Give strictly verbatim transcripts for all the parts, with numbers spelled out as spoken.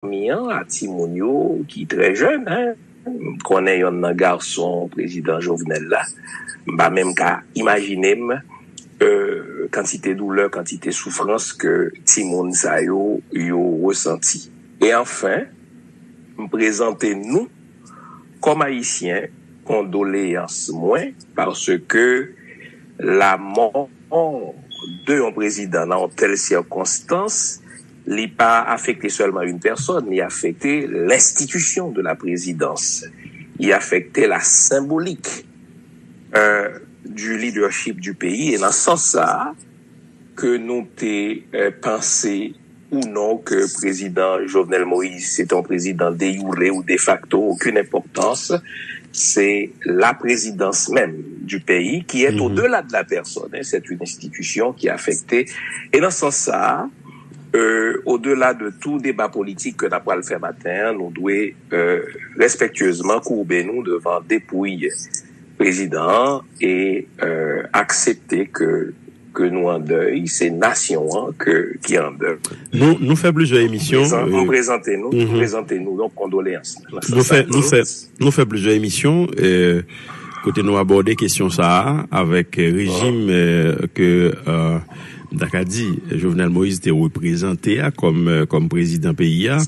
fanmi an, a timoun yo ki trè jèn, en. M konnen yonn nan gason prezidan Jovenel la. M pa menm ka imajine m, euh, kantite doulè, kantite soufrans ke timoun sa yo, yo resanti. E anfen, m prezante nou, kòm Ayisyen, kondoleyans mwen, paske lamò de yon prezidan nan yon tèl sikonstans, li pa afekte sèlman yon pèsòn, li afekte l'institution de la présidence, li afekte la symbolique, euh, du leadership du pays, e nan sans sa a, ke nou te, euh, panse ou non ke prezidan Jovenel Moïse se te yon prezidan de jure ou de facto, aucune importance. C'est la présidence même du pays qui est au-delà de la personne, hein. C'est une institution qui est affectée. E nan sans sa a, euh, au-delà de tout débat politique ke n ap pral fè maten an, nou dwe, euh, respectueusement koube nou devan depouy prezidan an e, euh, aksepte ke, ke nou an dèy, se nasyon an ke, ki an dèy. Nou, nou fè plizyè emisyon. M prezante nou, m prezante nou, donk, kondoleyans. Nou fè, nou fè, nou fè plizyè emisyon, euh, kote nou abòde kesyon sa a avèk, euh, rejim, euh, ke, euh, m ta ka di, Jovenel Moïse te reprezante a kòm, euh, kòm prezidan peyi a.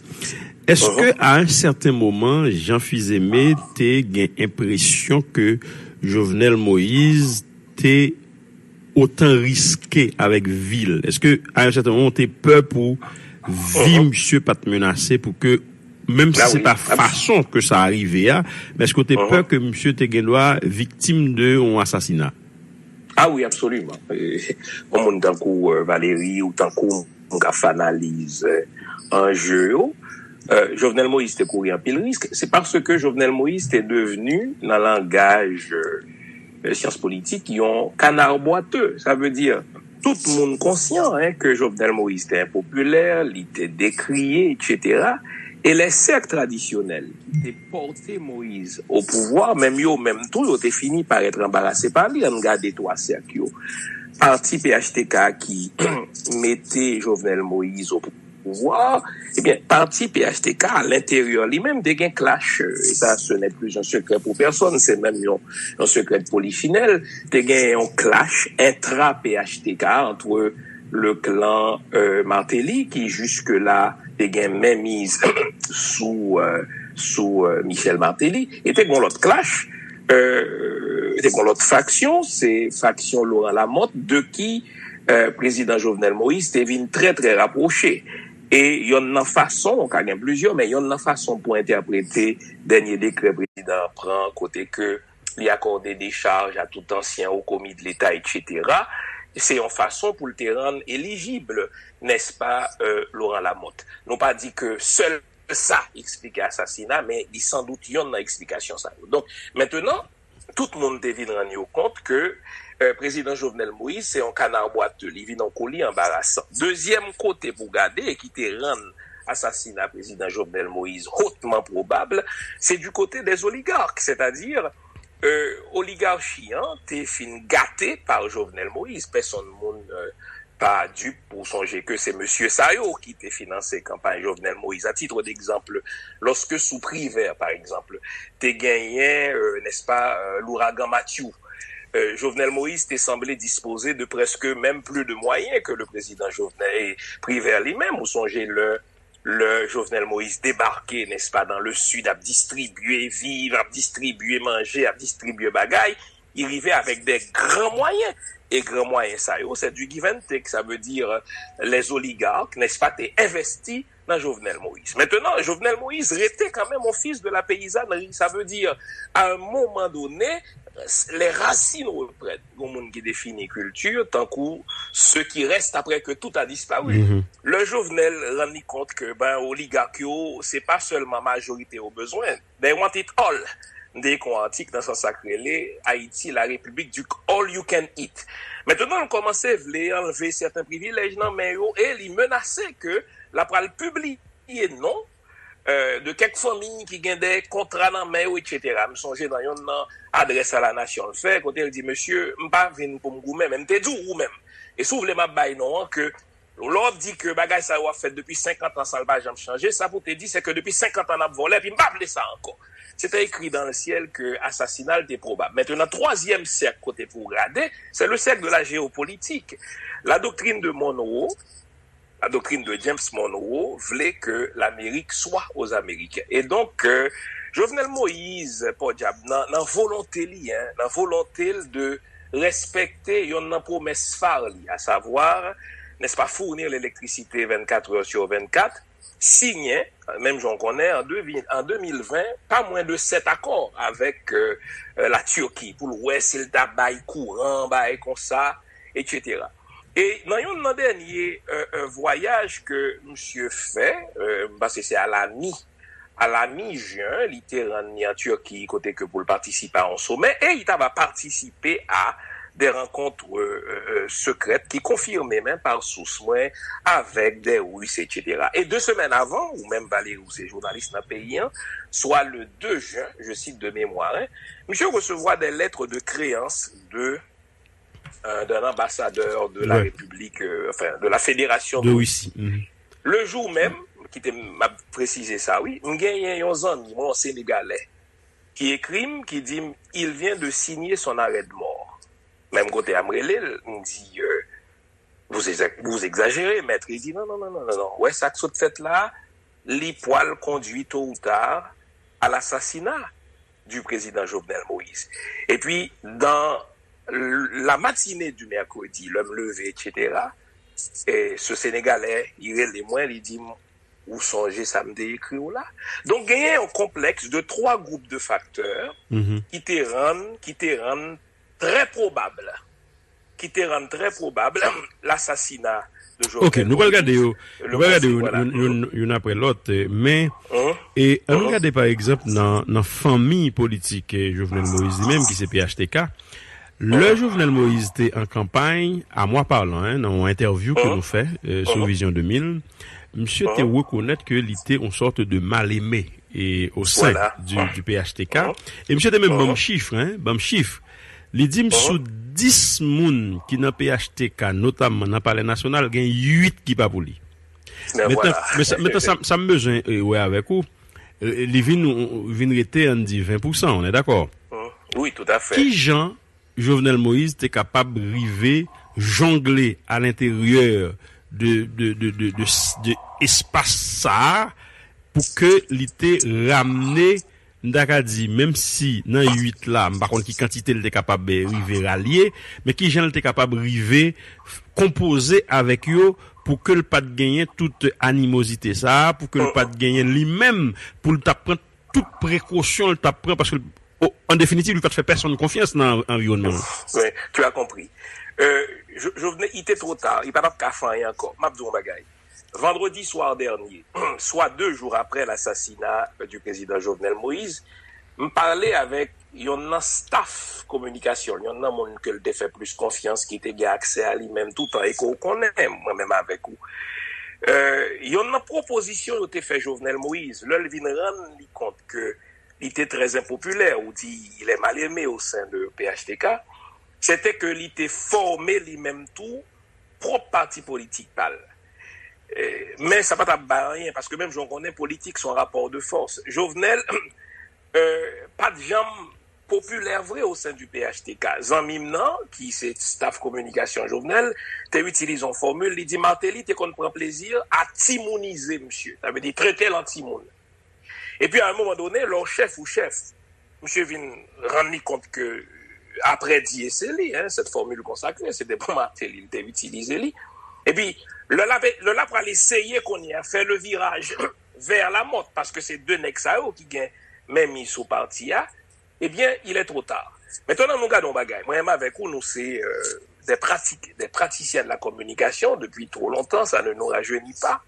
Èske, a yon sèten moman, Jean Fils-Aimé te gen enpresyon ke Jovenel Moïse te otan riske avèk vi l? Èske, a yon sèten moman, ou te pè pou vi misye pa t menase, pou ke, menm si se pa fason ke sa rive a, men èske ou te pè ke misye te gen dwa viktim de yon asasina? Ah wi, absoliman. Yon moun tankou, euh, Valéry ou tankou m k ap fè analiz, euh, anje yo, euh, Jovenel Moïse te kouri anpil risk. Se paske Jovenel Moïse te devni, nan langaj, euh, syans politik, yon canard boiteux. Sa vle di, tout moun konsyan, en, ke Jovenel Moïse te enpopilè, li te dekriye, etsetera. E lè sèk tradisyonèl ki te pòte Moïse o pouvwa, menm yo menm tou, yo te fini parèt anbarase pa li. Ann gade twa sèk yo. Pati P H T K ki mete Jovenel Moïse o pouvwa, ebyen, pati P H T K, a lenteryè li menm, te gen clash, e sa, ce n'est plus un secret pour personne, se menm yon, yon sekrè de polichinèl, te gen yon clash intra-P H T K, entre le clan, euh, Martelly, ki jiske la te gen menmiz sou, euh, sou, euh, Michel Martelly, e te gen yon lòt clash, euh, te gen yon lòt faksyon, se faksyon Laurent Lamothe, de ki, euh, prezidan Jovenel Moïse te vin trè, trè rapwoche. E yonn nan fason, ou ka gen plizyè, men yonn nan fason pou entèprete dènye dekrè prezidan an pran, kote ke li akòde dechaj a tout ansyen o komi de Leta, etsetera, se yon fason pou l te rann elijib, nèspa, euh, Laurent Lamothe. Nou pa di ke sèl sa eksplike asasina, men li sandout yonn nan eksplikasyon sa yo. Donk, mentenan, tout moun te vin rann yo kont ke, euh, prezidan Jovenel Moïse se yon canard boiteux, li vin yon koli anbarasan. Dezyèm kote pou gade e ki te rann asasina prezidan Jovenel Moïse hautement probable, c'est du côté des oligarques, c'est-à-dire, euh, oligarchi an te fin gate pa Jovenel Moïse. Pèsonn moun, euh, pa dip pou sonje ke se mesye sa yo ki te finanse kanpay Jovenel Moïse. À titre d'exemple, lorsque sous Privert, par exemple, te genyen, euh, n'est-ce pas, euh, l'ouragan Matthew, euh, Jovenel Moïse te sanble dispoze de prèske menm plis de mwayen ke le prezidan Jovenel e Privert li menm. Ou sonje lè, lè Jovenel Moïse debake, n'est-ce pas, dans le sud, ap distribye viv, ap distribye manje, ap distribye bagay, li rive avèk de gran mwayen. E gran mwayen sa yo, c'est du give and take, ça veut dire, euh, les oligarques, n'est-ce pas, te envesti nan Jovenel Moïse. Mentenan, Jovenel Moïse rete kanmenm yon fils de la paysannerie. Sa vle di, à un moment donné, les racines reprennent. Gon moun ki defini kilti tankou ce qui reste après que tout a disparu. Lè Jovenel rann li kont ke, ben, oligak yo, se pa sèlman majorite yo bezwen. They want it all. M te ekri yon atik nan sans sa k rele Haïti, la République du all you can eat. Mentenan, l kòmanse vle anlve sèten privilèj nan men yo e li menase ke l ap pral pibliye non, euh, de kèk fanmi ki gen de kontra nan men yo, etsetera. M sonje nan yonn nan adrès a la nasyon l fè, kote l di, mesye, m pa vin pou m goumen, men m te di w ou menm. E si w vle, m ap bay non an ke Lè w ap di ke bagay sa yo ap fèt depi senkant an san l pa janm chanje, sa pou te di se ke depi senkant an n ap vòlè, epi m pa vle sa ankò. Se te écrit dans le ciel ke asasina l te pwobab. Mentnan, twazyèm sèk kote pou w gade, c'est le cercle de la géopolitique. La doctrine de Monroe, la doctrine de James Monroe vle ke Lamerik swa aux Américains. E donk, euh, Jovenel Moïse, pòdyab, nan, nan volonte li, hein, nan volonte l de respekte yonn nan pwomès fa li, à savoir, n'est-ce pas, fournir l'électricité vingt-quatre heures sur vingt-quatre, siyen, menm jan w konnen, an de mil, an de mil ven, pa mwen de sèt akò avèk, euh, euh, la Turquie, pou l wè si l ta bay kouran, bagay konsa, etsetera. E nan yonn nan dènye, euh, euh, vwayaj ke misye fè, euh, m panse se a la mi, a la mi jen, li te rann li an Turquie, kote ke pou l patisipe a yon somè, e li ta va patisipe a des rencontres, euh, euh, euh, secrètes ki konfime, men, par sous mwen, avèk des Russes, etsetera. E de semèn avan, ou menm, Valery, ou se jounalis nan peyi an, soit le deux juin, je cite de mémoire, hein, misye resevwa des lettres de créance de, euh, d'un ambassadeur de la République, euh, enfin, de la Fédération de Russie. Le jou menm, kite m ap presize sa, wi, m genyen yon zanmi mwen, yon Senegalè, ki ekri m, ki di m, il vient de signer son arrêt de mort. Menm kote a, m rele l, m di, euh, vous, ex- vous exagérez, maître. Li di, non, non, non, non, non, non. Wè sa k sot fèt la, li pwal kondui tôt ou tard à l'assassinat du président Jovenel Moïse. Et puis, dans l- la matinée du mercredi, lè m leve, etsetera, e se Senegalè, li rele mwen, li di m, ou sonje sa m te ekri w la? Donk, genyen yon konplèks de twa gwoup de faktè ki te rann, ki te rann trè pwobab, ki te rann trè pwobab lasasina de Jovenel Moïse. Ok, nou pral gade yo, nou pral gade yo youn, youn, youn, youn apre lòt, eh, men, e, ann nou gade, pa egzanp, nan, nan fanmi politik, eh, Jovenel Moïse li menm, ki se P H T K, lè Jovenel Moïse te an kanpay, à moi parlant, hein, nan yon entèvyou ke nou fè, euh, sou Vision deux mille, misye te rekonèt ke li te yon sòt de mal-aimé e, au sein du, du P H T K. E misye te menm ban m chif, hein, ban m chif. Li di m sou dis moun ki nan P H T K, notamman nan Palè Nasyonal, gen uit ki pa pou li. Men tan- men sa, men tan sa, sa m bezwen, eh, wè avèk ou, eh, li vin, vin rete, ann di, ven pousan, on est d'accord? Wi, tout à fait. Kijan Jovenel Moïse te kapab rive jongle à l'intérieur de, de, de, de, de, de espas sa a pou ke li te ramne, m ta ka di, menm si nan uit la, m pa konn ki kantite l te kapab, eh, rive ralye, men kijan l te kapab rive f- konpoze avèk yo pou ke l pa t genyen tout animozite sa a, pou ke l pa t genyen li menm, pou l ta pran tout prekosyon l t ap pran, paske, o- an definitiv, li pa t fè pèsonn konfyans nan anviwònman an. Wi, tu as compris. Euh, Jo- Jovenel, il était trop tard, li pa t ap ka fè anyen ankò. M ap di w yon bagay. Vendredi soir dernier, soit deux jours après l'assassinat du président Jovenel Moïse, m pale avèk yonn nan staff kominikasyon, yonn nan moun ke l te fè plis konfyans, ki te gen aksè a li menm toutan, e ke w konnen, mwen menm avèk ou. Euh, yonn nan pwopozisyon yo te fè Jovenel Moïse, lè l vin rann li kont ke li te trè enpopilè, ou di, il est mal aimé au sein de P H T K, se te ke li te fòme li menm tou pwòp pati politik pa l. Eh, men sa pa t ap bay anyen, paske menm jan w konnen, politik se yon rapò de fòs. Jovenel, euh, pa t janm popilè vre au sein du P H T K. Zanmi m nan, ki se staff kominikasyon Jovenel, te itilize yon fòmil, li di Martelly te konn pran plezi a timounize misye. Sa vle di trete l an timoun. Epi, à un moment donné, lè w chèf, ou chèf. Misye vin rann li kont ke, après Dieu, c'est lui, hein, cette formule consacrée, se te pou Martelly, li te itilize li. Epi, lè l ap, lè l ap pral eseye kounye a fè le viraj vers Lamothe, paske se de nèg sa yo ki gen menm sou pati a, ebyen, il est trop tard. Mentnan, nou gade yon bagay. Mwen menm avèk ou, nou se, euh, des pratiques, des praticiens de la communication depuis trop longtemps, ça ne nous rajeunit pas.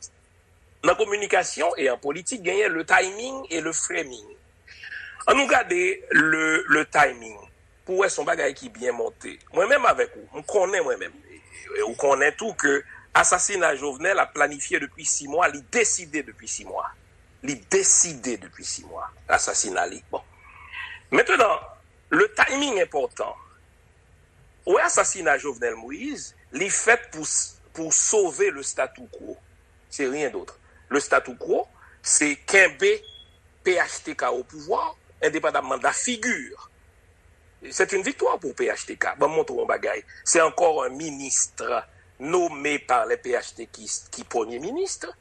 Nan kominikasyon e an politik, genyen le timing et le framing. Ann nou gade le, le timing, pou wè se yon bagay ki byen monte. Mwen menm avèk ou, m konnen mwen menm, e, e ou konnen tou ke asasina Jovenel ap planifye depi sis mwa, li deside depi sis mwa. Li deside depi sis mwa, asasina li. Bon. Mentnan, le timing enpòtan. Ou wè asasina Jovenel Moïse, li fèt pou s- pour sauver le statu quo. C'est rien d'autre. Le statu quo, c'est kenbe P H T K au pouvoir, indépendamment de la figure. C'est une victoire pour P H T K. Ban m montre w yon bagay. C'est encore un ministre nommé par les P H T K qui, qui Premier ministre.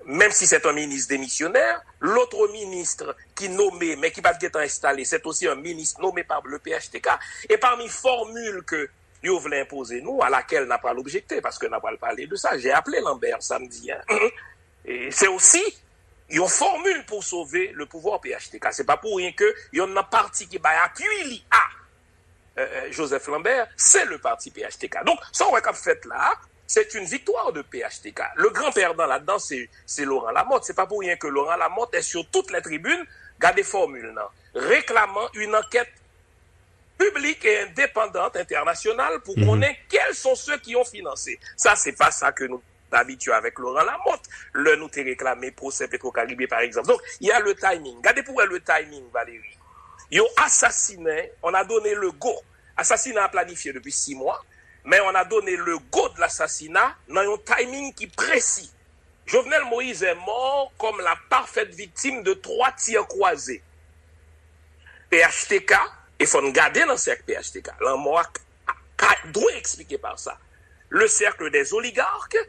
Même si c'est un ministre démissionnaire, l'autre ministre qui nommé, mais qui pas été installé, c'est aussi un ministre nommé par le P H T K. Et parmi formule que yo vle enpoze nou, à laquelle n a pral objekte, paske n a pral pale de sa. J'ai appelé Lambert samedi, hein. Et c'est aussi yon formule pour sauver le pouvoir P H T K. Se pa pou rien que yon nan parti ki bay apui li a euh, Joseph Lambert, c'est le parti P H T K. Donc, ça, on voit qu'en fait là, c'est une victoire de P H T K. Le grand perdant là-dedans, c'est Laurent Lamothe. C'est pas pour rien que Laurent Lamothe est sur toutes les tribunes. Gardez formule, non? Réclamant une enquête publique et indépendante internationale pour mm -hmm. connaître quels sont ceux qui ont financé. Ça, c'est pas ça que nous abitye avèk Laurent Lamothe, lè nou te reklame pwosè Petro Caribe, pa egzanp. Donk, il y a le timing. Gade pou wè le timing, Valérie. Yo asasinen, on a donné le go. Asasina a planifye depi sis mwa, men on a donné le go de l'assassinat nan yon timing ki presi. Jovenel Moïse est mort comme la parfaite victime de trois tirs croisés. P H T K, e fò n gade nan sèk P H T K. Lanmò a ka, ka, dwe eksplike par sa. Le cercle des oligarques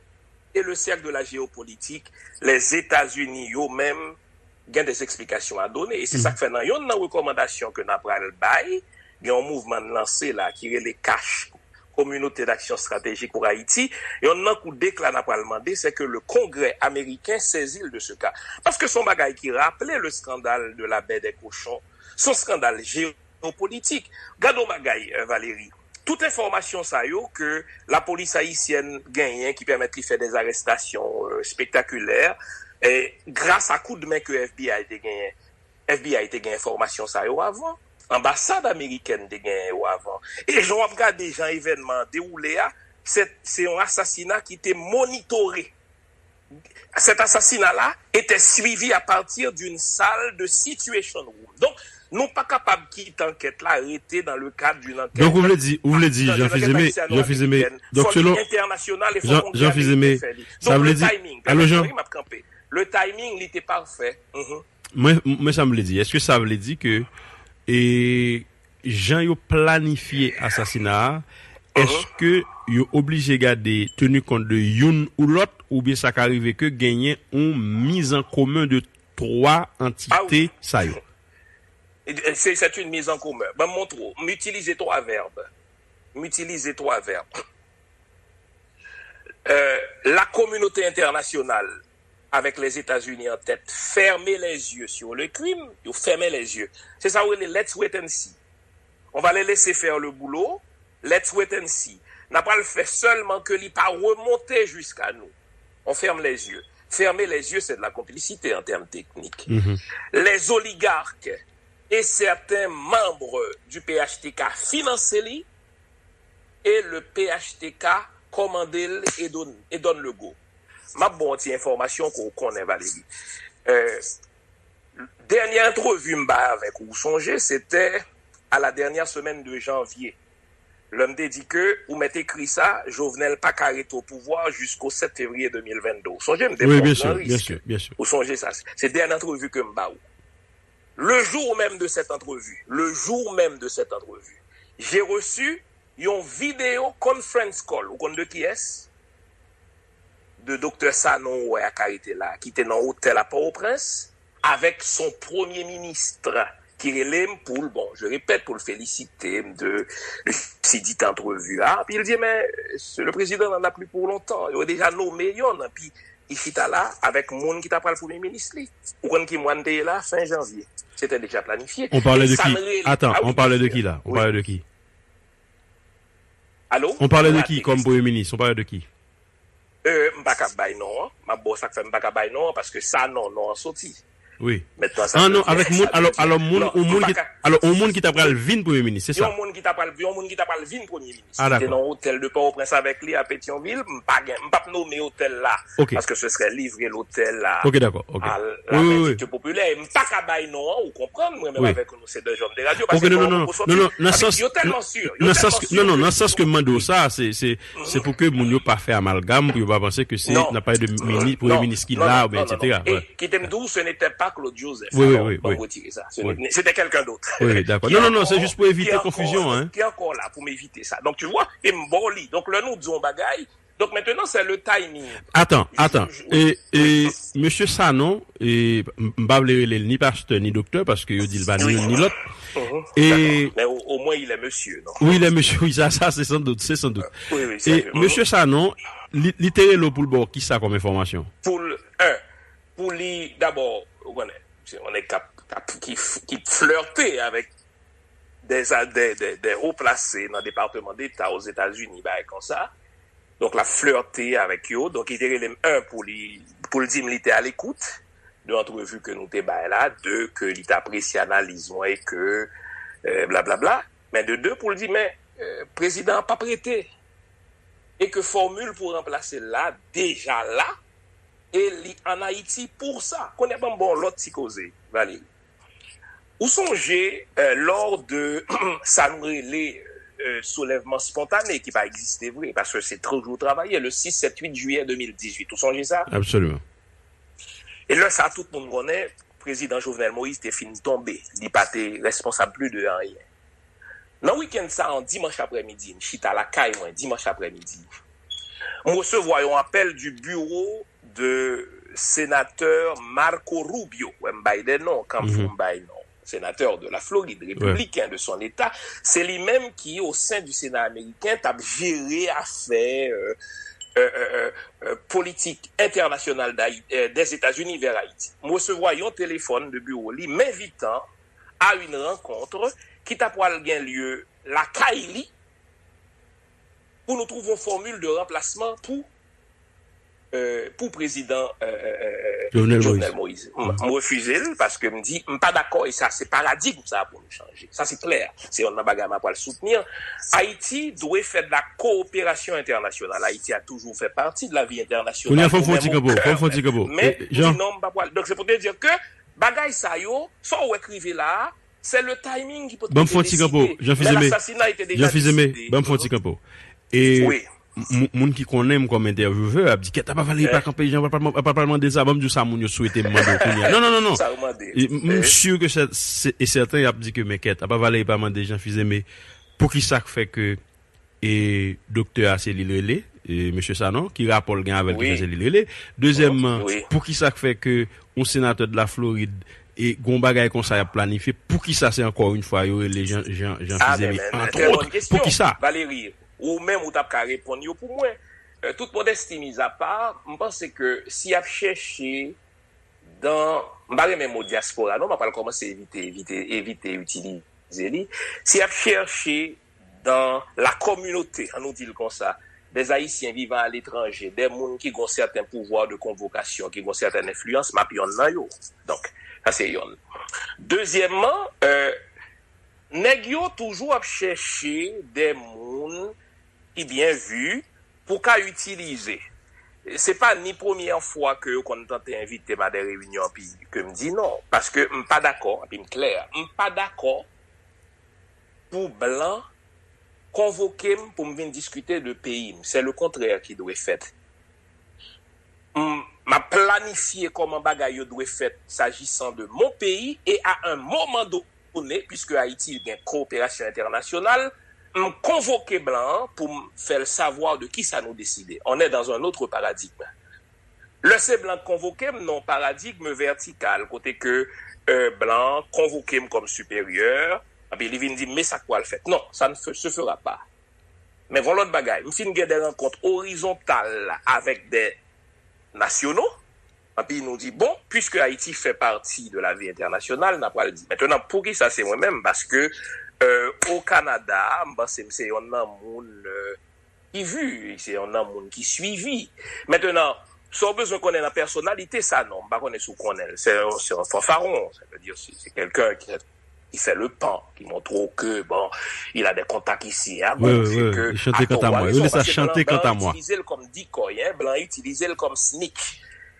et le cercle de la géopolitique, Lèzetazini yo menm gen des explications à donner. E se sa k fè nan yonn nan rekòmandasyon ke n a pral bay, gen yon mouvman n lanse la ki rele cash, Communauté d'Action Stratégique pour Haïti, yonn nan kou de k la n a pral mande, c'est que le Congrès américain saisisse de ce cas. Paske se yon bagay ki raple le scandale de la baie des cochons. Se yon skandal jeopolitik. Gade yon bagay, euh, Valérie. Tout enfòmasyon sa yo ke lapolis ayisyèn genyen ki pèmèt li fè des arrestations euh, spectaculaires, eh, gras a koudmen ke F B I te genyen. F B I te gen enfòmasyon sa yo avan. Anbasad amerikèn te genyen yo avan. E jan w ap gade jan evènman an dewoule a, se, se yon asasina ki te monitore. Cet assassinat-là était suivi à partir d'une salle de situation room. Donk, nou pa kapab kite ankèt la rete dans le cadre d'une enquête. Donk, ou vle di, ou vle di, Jean Fils-Aimé, Jean Fils-Aimé, donk, selon Jean Fils-Aimé, sa vle di, alo, Jean? Le timing, li te parfait. Mwen, mwen, sa m vle di. Èske sa vle di ke, e, jan yo planifye asasina a, èske yo oblije gade, tenu kont de youn ou lòt, oubyen sa ka rive ke genyen yon mise en commun de twa antite sa yo? C'est une mise en commun. Ban m montre w. M itilize twa vèb. M itilize twa vèb. Euh, la communauté internationale, avec les États-Unis en tête, fermer les yeux sur le crime, yo fèmen lèzye. Se sa yo rele let's wait and see. On va les laisser faire le boulot, let's wait and see. N a pral fè sèlman ke li pa remonte jiska nou. On ferme les yeux. Fermer les yeux, c'est de la complicité en termes techniques. Mm -hmm. Les oligarques et certains membres du P H T K finanse li, e le P H T K kòmande l e donn, e donn le go. M ap ba w yon ti enfòmasyon ke w konnen, Valérie. Euh, dènye antrevi m bay avèk ou, ou sonje, se te à la dernière semaine de janvier. Lè m te di ke ou mèt ekri sa, Jovenel pa ka rete au pouvoir jusqu'au sept février deux mille vingt-deux. Ou sonje m te fè yon gran risk. Ou sonje sa. Se dènye antrevi ke m ba ou. Le jour même de cette entrevue, le jour même de cette entrevue, j'ai reçu yon video conference call. Ou konn de kiyès? De Doktè Sanon, ou wè, a karite la, ki te nan otèl a Pòtoprens, avèk son premye minis, ki rele m pou l, bon, je répète, pou l felisite m de, de si dit antrevi a. Puis il dit, mais le président n'en a plus pour longtemps. Yo deja nome yonn, puis li chita la avèk moun ki ta pral premye minis li. Ou konn ki mwa n te ye la? Fen janvye. Se te deja planifye. On parle de qui? Attends, on parle de qui là? On parle de qui? Alo? On parle de qui comme premier ministre? On parle de qui? Euh, m pa ka bay non an. M ap ba w sa k fè m pa ka bay non an, paske Sanon, non an soti. Wi. Mentnan sa, ah non, avèk moun, alò, alò, moun, yon moun ki, alò, yon moun ki ta pral vin premye minis, se sa? Yon moun ki ta pral, yon moun ki ta pral vin premye minis. Ah, dakò. Li te nan otèl de Pòtoprens avèk li a Petyonvil, m pa gen, m p ap nome otèl la, paske se sè livre lotèl la a la verdikte popilè. M pa ka bay non an, ou konprann, mwen menm avèk nou, se de jòm de radyo, paske non, non, non, non, nan sans, yo tèlman si, yo tèlman si, non, non, nan sans ke m mande w sa, se, se, se pou ke moun yo pa fè amalgam, pou yo pa panse ke se, n ap pale de mini-, premye minis ki la, oubyen, etsetera. Kite m di w, ce n'était pas Claude Joseph. Wi, wi, wi, wi. Bon, retire sa. Ce n'était quelqu'un d'autre. Wi, wi, dakò. Non, non, non, se jis pou evite konfizyon, hein. Ki ankò la pou m evite sa. Donc, tu vois, e m ba w li. Donc, lè nou di yon bagay, donc maintenant, c'est le timing. Attends, attends. E, e, mesye Sanon, e, m, m pa vle rele l ni pastè, ni doktè, paske yo di l pa ni youn, ni lòt. E, dakò. Mais au, au moins, il est monsieur, non? Wi, il est monsieur, wi, sa, sa, se san dout, se san dout. Wi, wi, e, mesye Sanon, li, li te rele w pou l ba w kisa kòm enfòmasyon? Pou l, un, pou li, dabò, ou konnen, se yon nèg k ap, k ap, ki, ki flète avèk de, de, de, de wo plase nan Depatman Deta Ozetazini, bagay konsa. Donk, l ap flète avèk yo. Donk, li te rele m, un, pou li, pou l di m li te alekout de antrevi ke nou te bay la, de, ke li te apresye analiz mwen e ke, euh, blablabla. Men de, de, pou l di, men, euh, prezidan an p ap rete. E ke fòmil pou ranplase l la, deja la, e li ann Ayiti pou sa. Kounye a, ban m ba w lòt ti koze, Valérie. Ou sonje, euh, lors de sa nou rele, euh, soulèvement spontané, ki pa egziste vre, paske se toujou travayè, le six, sept, huit juillet deux mille dix-huit. Ou sonje sa? Absoliman. E lè sa, tout moun konnen, prezidan Jovenel Moïse te fin tonbe. Li pa te responsab pli de anyen. Nan wikenn sa, yon dimanch aprèmidi, m chita lakay mwen, dimanch aprèmidi. M resevwa yon apèl du bureau de sénateur Marco Rubio. Wè, m bay de non, kanfou m bay non. Sénateur de la Floride, républicain de son état, se li menm ki, au sein du Sénat américain, t ap jere afè, euh, euh, euh, euh, euh, politik entènasyonal d'Haï-, euh, des États-Unis vers Haïti. M resevwa yon telefòn de biwo li, m envitan à une rencontre ki ta pral gen lye lakay li pou nou twouve yon fòmil de ranplasman pou, euh, pou prezidan, euh, euh, euh, Jovenel Moïse. M, m refize l paske m di, m pa dakò e sa se paradigm sa pou nou chanje. Sa se klè. Se youn nan bagay m ap pral soutni. Haïti doit faire de la coopération internationale. Haïti a toujours fait partie de la vie internationale. Kounye a, fò m fè yon ti kanpo, fò m fè yon ti kanpo. Men, m di non, m pa pral. Donk, se pou te di ke bagay sa yo, sa w wè k rive la a, c'est le timing ki pot Ban m fè yon ti kanpo, Jean Fils-Aimé. Jean Fils-Aimé, ban m fè yon ti kanpo. E m, moun ki konnen m kòm entèvyovè ap di, kèt, apa Valery pa kanpe, Jean, pa, pa, pa, pa mande sa, ban m di w sa moun yo swete m mande w kounye a. Non, non, non, non. E m, m si ke se, se, e sèten y ap di ke, men kèt, apa Valery pa mande Jean Fils-Aimé, poukisa k fè ke e doktè a se li l rele, e mesye Sanon, ki rapò l gen avè l ki fè se li l rele. Dezyèmman, poukisa k fè ke yon senatè de la Florid e gon bagay konsa y ap planifye, poukisa se ankò yon fwa yo rele Jean, Jean, Jean Fils-Aimé, antwòt, poukisa? Valéry, ou menm ou t ap ka reponn yo pou mwen. Euh, tout modèsti mizapa, m panse ke si y ap chèche dan, m pa renmen mo dyaspora non, m ap pral kòmanse evite, evite, evite itilize li. Si y ap chèche dans la communauté, an nou di l konsa, des Haïtiens vivant à l'étranger, des moun ki gon sèten pouvwa de konvokasyon, ki gon sèten enfliyans, m ap yonn nan yo. Donk, sa se yonn. Dezyèmman, euh, nèg yo toujou ap chèche de moun ki byen vi pou ka itilize. Se pa ni premyè fwa ke yo konn tante envite m a de reyinyon, anpi ke m di non, paske m pa dakò, anpi m klè, m pa dakò pou blan konvoke m pou m vin diskite de peyi m. C'est le contraire qui doit fèt. M, m ap planifye kòman bagay yo dwe fèt s'agissant de mon pays et à un moment donné, puisque Haïti gen koperasyon entènasyonal, m konvoke blan an pou m fè l savwa de kisa nou deside. On est dans un autre paradigme. Lè se blan k konvoke m nan yon paradigme vètikal, kote ke, euh, blan an konvoke m kòm siperyè, epi li vin di m, men sa k pral fèt. Non, ça ne se fera pas. Men gon lòt bagay, m fin gen de rankont orizontal avèk de nasyono, epi nou di, bon, puiske Ayiti fè pati de la vi entènasyonal, n a pral di. Mentnan, poukisa se mwen menm? Paske, euh, o Kanada, m panse m se yonn nan moun, euh, ki vi, se yonn nan moun ki swivi. Mentnan, Sa w bezwen konnen nan pèsonalite sa, non, m pa konnen si w konnen l. Se yon, se yon fanfaron, sa vle di se, se kelken ki, ki fè le pan, ki montre w ke, bon, il a des contacts ici et à gauche, e ke, li chante kanta mwa. Yo rele sa chante kanta mwa. Blan itilize l kòm decoy, hein, blan itilize l kòm sneak.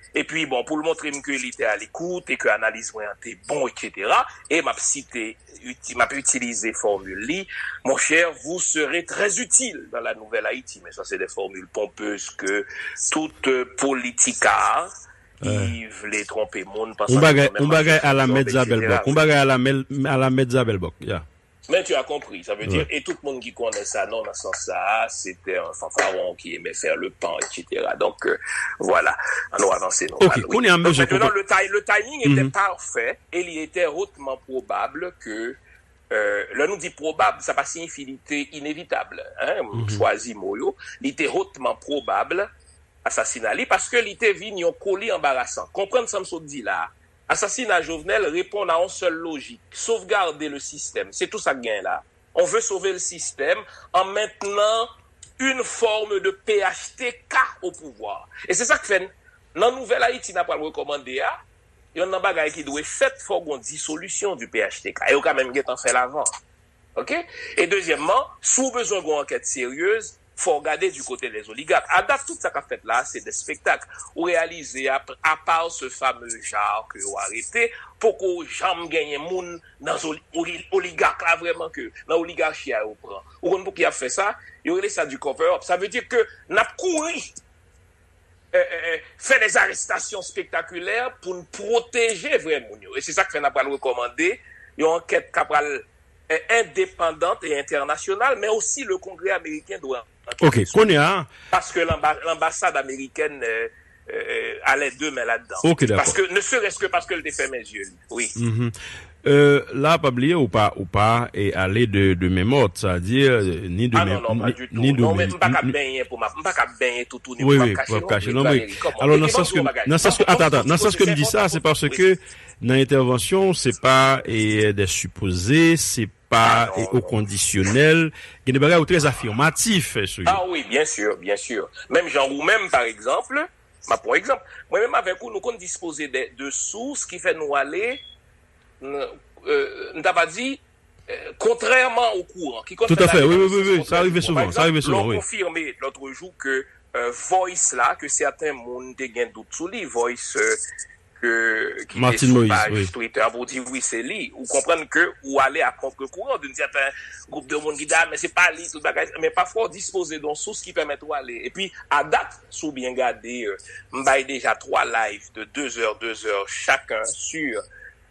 Epi, bon, pou l montre m ke li te a lekout e ke analiz mwen an te bon, et cetera, e m ap site, uti- m ap itilize fòmil li, mon cher, vous serez très utile dans la nouvelle Haïti. Men sa, se de fòmil pompez ke tout politika ki vle twonpe moun, panse yon bagay, yon bagay a la Mèt Zabèlbòk. Yon bagay a la Mèt Zabèlbòk, ya. Men tu as compris, sa vle di, e tout moun ki konnen sa, non, nan sans sa, se te yon fanfaron ki eme fè le pan, et cetera. Donk, euh, vwala, ann nou avanse nòmal. Ok, kounye a m bezwen konprann. Maintenant, le, ti- le timing était parfait et il était hautement probable que, euh, lè nou di probab, sa pa siyifi li te inevitab, hein, m chwazi mo yo, li te hautement probable asasina li paske li te vin yon koli anbarasan. Konprann sa m sot di la a. Asasina Jovenel reponn a yon sèl lojik, sauvegarder le système. Se tou sa k genyen la. On veut sauver le système en maintenant une forme de P H T K au pouvoir. E se sa k fè n, nan nouvèl Ayiti n ap pral rekòmande a, yonn nan bagay ki dwe fèt, fò gon disolisyon du P H T K. E yo ka menm gentan fè l avan. Ok? E dezyèmman, si w bezwen gon ankèt seryez, fò w gade du côté des oligarques. A dat, tout sa k ap fèt la, se de spektak. Ou reyalize, apa se fameux Jar ke yo arete, poko janm genyen moun nan oligark la vrèman ke nan oligarchi a yo pran. Ou konn pouki y ap fè sa? Yo rele sa du cover up. Sa vle di ke n ap kouri fè des arrestations spectaculaires pou n pwoteje vrè moun yo. E se sa k fè n ap pral rekòmande yon ankèt k ap pral endépendante et internationale, mais aussi le Congrès américain doit entrer. Ok, kounye a. Parce que l'ambasade américaine euh, euh, allait demain là-dedans. Ok, d'accord. Parce que, ne serait-ce que parce que l te fèmen zye li. Oui. Mm -hmm. Euh, la, pa bliye, ou pa, ou pa e ale de, de main morte, sa vle di euh, ni de main morte. Ah non, non, pas du tout. Non, men m pa ka benyen pou m ap, m pa ka benyen toutou ni pou m ap kache non. Wi, wi, pou ap kache non, wi. Alò, nan sans ke, nan sans ke, atann, atann, nan sans ke m di sa, se paske nan entèvansyon, se pa e, de sipoze, se pa e, o kondisyonèl. Gen de bagay ou trè afirmatif sou yo. Ah oui, bien sûr, bien sûr. Menm jan ou menm, par exemple, m ap pran egzanp. Mwen menm avèk ou, nou konn dispoze de, de sous ki fè nou ale, n, euh, n ta va di, euh, kontrèman o kouran. Ki konn fè n ale nan le sens kontrè. Tout à fait, wi, wi, wi, wi. Sa rive souvan, sa rive souvan, wi. Par exemple, lè w konfime lòt jou ke euh, voice la, ke sèten moun te gen dout sou li, voice euh, ke, ki te sou paj Twitter pou di wi, se li. Ou konprann ke ou ale a contre-courant d'une certaine groupe de moun ki di, ah, men se pa li, tout bagay. Men pafwa ou dispoze de yon sous ki pèmèt ou ale. Epi, a dat, si w byen gade, euh, m bay deja twa live de deux heures, deux heures chacun sur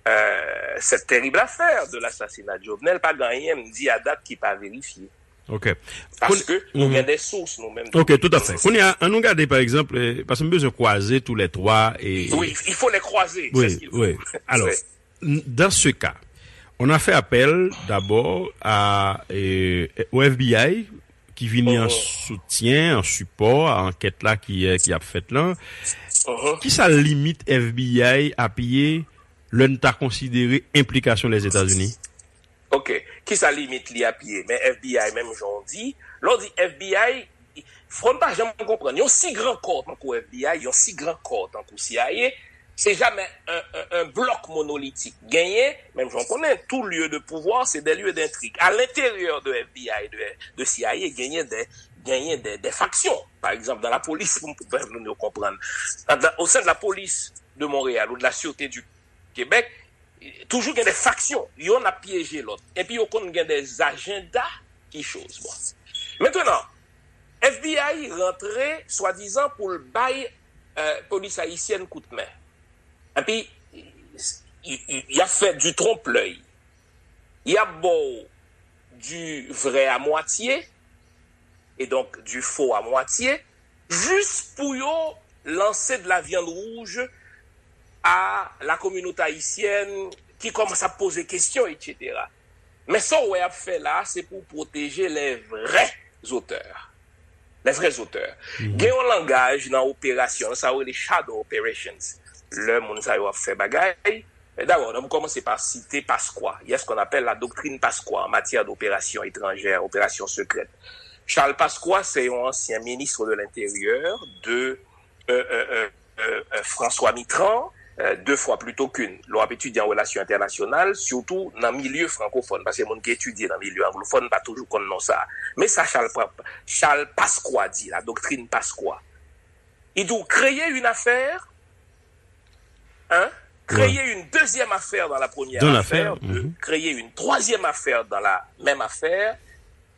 euh, cette terrible affaire de l'assassinat de Jovenel. Pa gen anyen m di a dat ki pa verifye. Ok. Paske nou gen de sous nou menm. Ok, tout à fait. Kounye a, ann nou gade, par exemple, eh, paske m bezwen kwaze tou lè twa e... Oui, il faut les croiser, c'est ce qu'il faut. Oui, oui. Alors, dans ce cas, on a fait appel d'abord à, eh, au F B I ki vini an soutyen, an sipò a ankèt la ki, eh, ki ap fèt lan. Kisa limit F B I apiye lè n ta konsidere enplikasyon Lèzetazini? Ok. Kisa limit li apiye? Men F B I, menm jan w di, lè w di F B I, fò n pa janm konprann. Yon si gran kò tankou F B I, yon si gran kò tankou C I A, se jamè un, un, un bloc monolithique. Genyen, menm jan w konnen, tout lieu de pouvoir, c'est des lieux d'intrigue. À l'intérieur de F B I, de, de C I A, genyen de, genyen de, de factions. Par exemple, dans la police, pou, pou pèmèt nou konprann. Dans, au sein de la police de Montréal ou de la Sûreté du Québec, toujou gen de faksyon, yonn ap pyeje lòt. Epi yo konn gen de ajanda ki choz. Bon. Mentnan, F B I rantre swadizan pou l bay euh, polis ayisyèn kout men. Epi, y, y, y ap fè du trompe-l'œil. Y ap ba w du vrai à moitié, et donc du faux à moitié, jis pou yo lanse de la viande rouge à la communauté haïtienne ki kòmanse ap poze kesyon, et cetera. Men sa w wè y ap fè la, se pou pwoteje les vrais auteurs. Les vrais auteurs. Gen yon langaj nan operasyon, sa yo rele shadow operations. Lè moun sa yo ap fè bagay, dabò, nou kòmanse pa site Pasqua. Il y a ce qu'on appelle la doctrine Pasqua en matière d'opérations étrangères, opérations secrètes. Charles Pasqua, c'est un ancien ministre de l'Intérieur de euh, euh, euh, euh, euh, François Mitran, euh, deux fois plutôt qu'une. Lè w ap etidye an relasyon entènasyonal, sitou nan milye frankofòn, paske moun ki etidye nan milye anglofòn pa toujou konn non sa. Men sa Charles, Pa- Charles Pasqua di, la doctrine Pasqua. Il dit créer une affaire, hein, créer une deuxième affaire dans la première Dans affaire, l'affaire, de mhm. créer une troisième affaire dans la même affaire,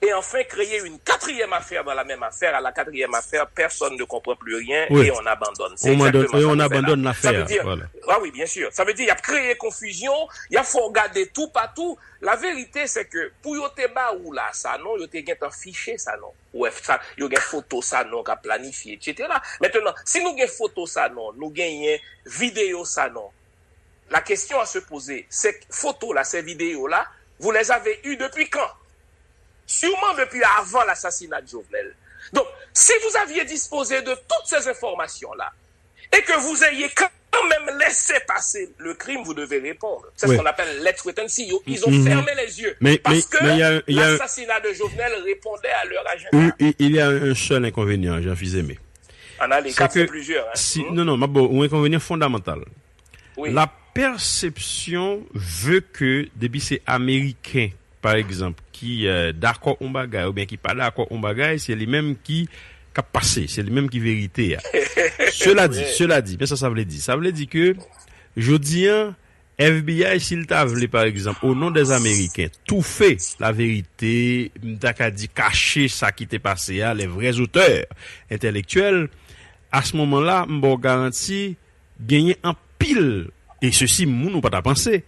et enfin créer une quatrième affaire dans la même affaire. À la quatrième affaire, personne ne comprend plus rien Oui. Et on abandonne. On abandonne- exactement et ça on qu'on fait là. Abandonne Ça veut l'affaire. Dire, Voilà. Ah oui, bien sûr. Ça veut dire, il y a créé confusion, il y a faut regarder tout partout. La vérité, c'est que pour yo te ba ou la, sa non, yo te gen tan fiche sa non. Ou wè sa, yo gen foto sa non ka planifye, et cetera. Maintenant, si nou gen foto sa non, nou genyen vidéo sa non, la question à se poser, c'est que photo là, ces vidéos là, vous les avez eues depuis quand? Sûrement depuis avant l'assassinat de Jovenel. Donc, si vous aviez disposé de toutes ces informations-là, et que vous ayez quand même laissé passer le crime, vous devez répondre. C'est Oui. Ce qu'on appelle let's wait and see. Ils ont Mhm. Fermé les yeux. Mais- Parce mais- que mais il y a- il y a- L'assassinat de Jovenel répondait à leur agenda. Il, il- il y a un seul inconvénient, Jean Fils-Aimé. En a les C'est quatre, que c'est plusieurs. Hein. Si, Hmm? Non, non, mais bon, un inconvénient fondamental. Oui. La perception veut que depuis c'est Américain, par exemple, qui euh, d'accord on bagay ou bien qui pas d'accord on bagay, c'est lui-même qui qui a passé, c'est lui-même qui vérité. Hein. Cela dit, Ouais. Cela dit, mais ça, ça veut dire, ça veut dire que je dis, hein, F B I, si l ta vle, par exemple, au nom des Américains, toufe la verite, m ta ka di kache sa ki te pase a, les vrais auteurs intellectuels, à ce moment-là, m ba w garanti, genyen anpil, e sesi moun ou pa ta panse,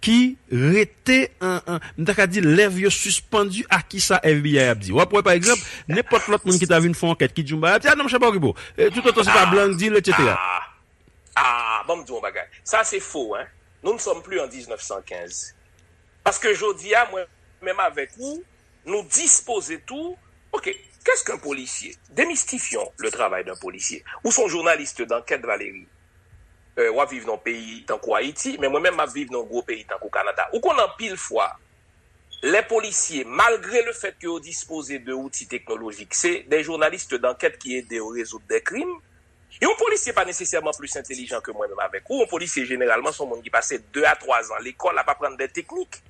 ki rete an, an m ta ka di lèv yo sispann a kisa F B I ap di. W ap wè, pa egzanp, nenpòt lòt moun ki ta vin fè ankèt, ki di yon bagay, ap di, a non, monchè, pa okipe w. E, toutotan se pa blan k di l, et cetera. Ah, ah, bon, m di yon bagay. Sa se fo, hein. Nous ne sommes plus en dix-neuf cent quinze. Paske jodi a, mwen menm avèk ou, nou dispoze tou. Ok, qu'est-ce qu'un policier? Démystifions le travail d'un policier. Ou son journaliste d'enquête, Valérie. Euh, w ap viv nan peyi tankou Ayiti, men mwen menm m ap viv nan gwo peyi tankou Kanada. Ou konn anpil fwa, lè polisye, malgre le fèt ke yo dispoze de outi teknolojik, se de jounalis dankèt ki ede yo rezoud de krim. Yon polisye pa nesesèman plis entelijan ke mwen menm avèk ou. Yon polisye, jeneralman, se yon moun ki pase de a twa zan lekòl ap aprann de teknik.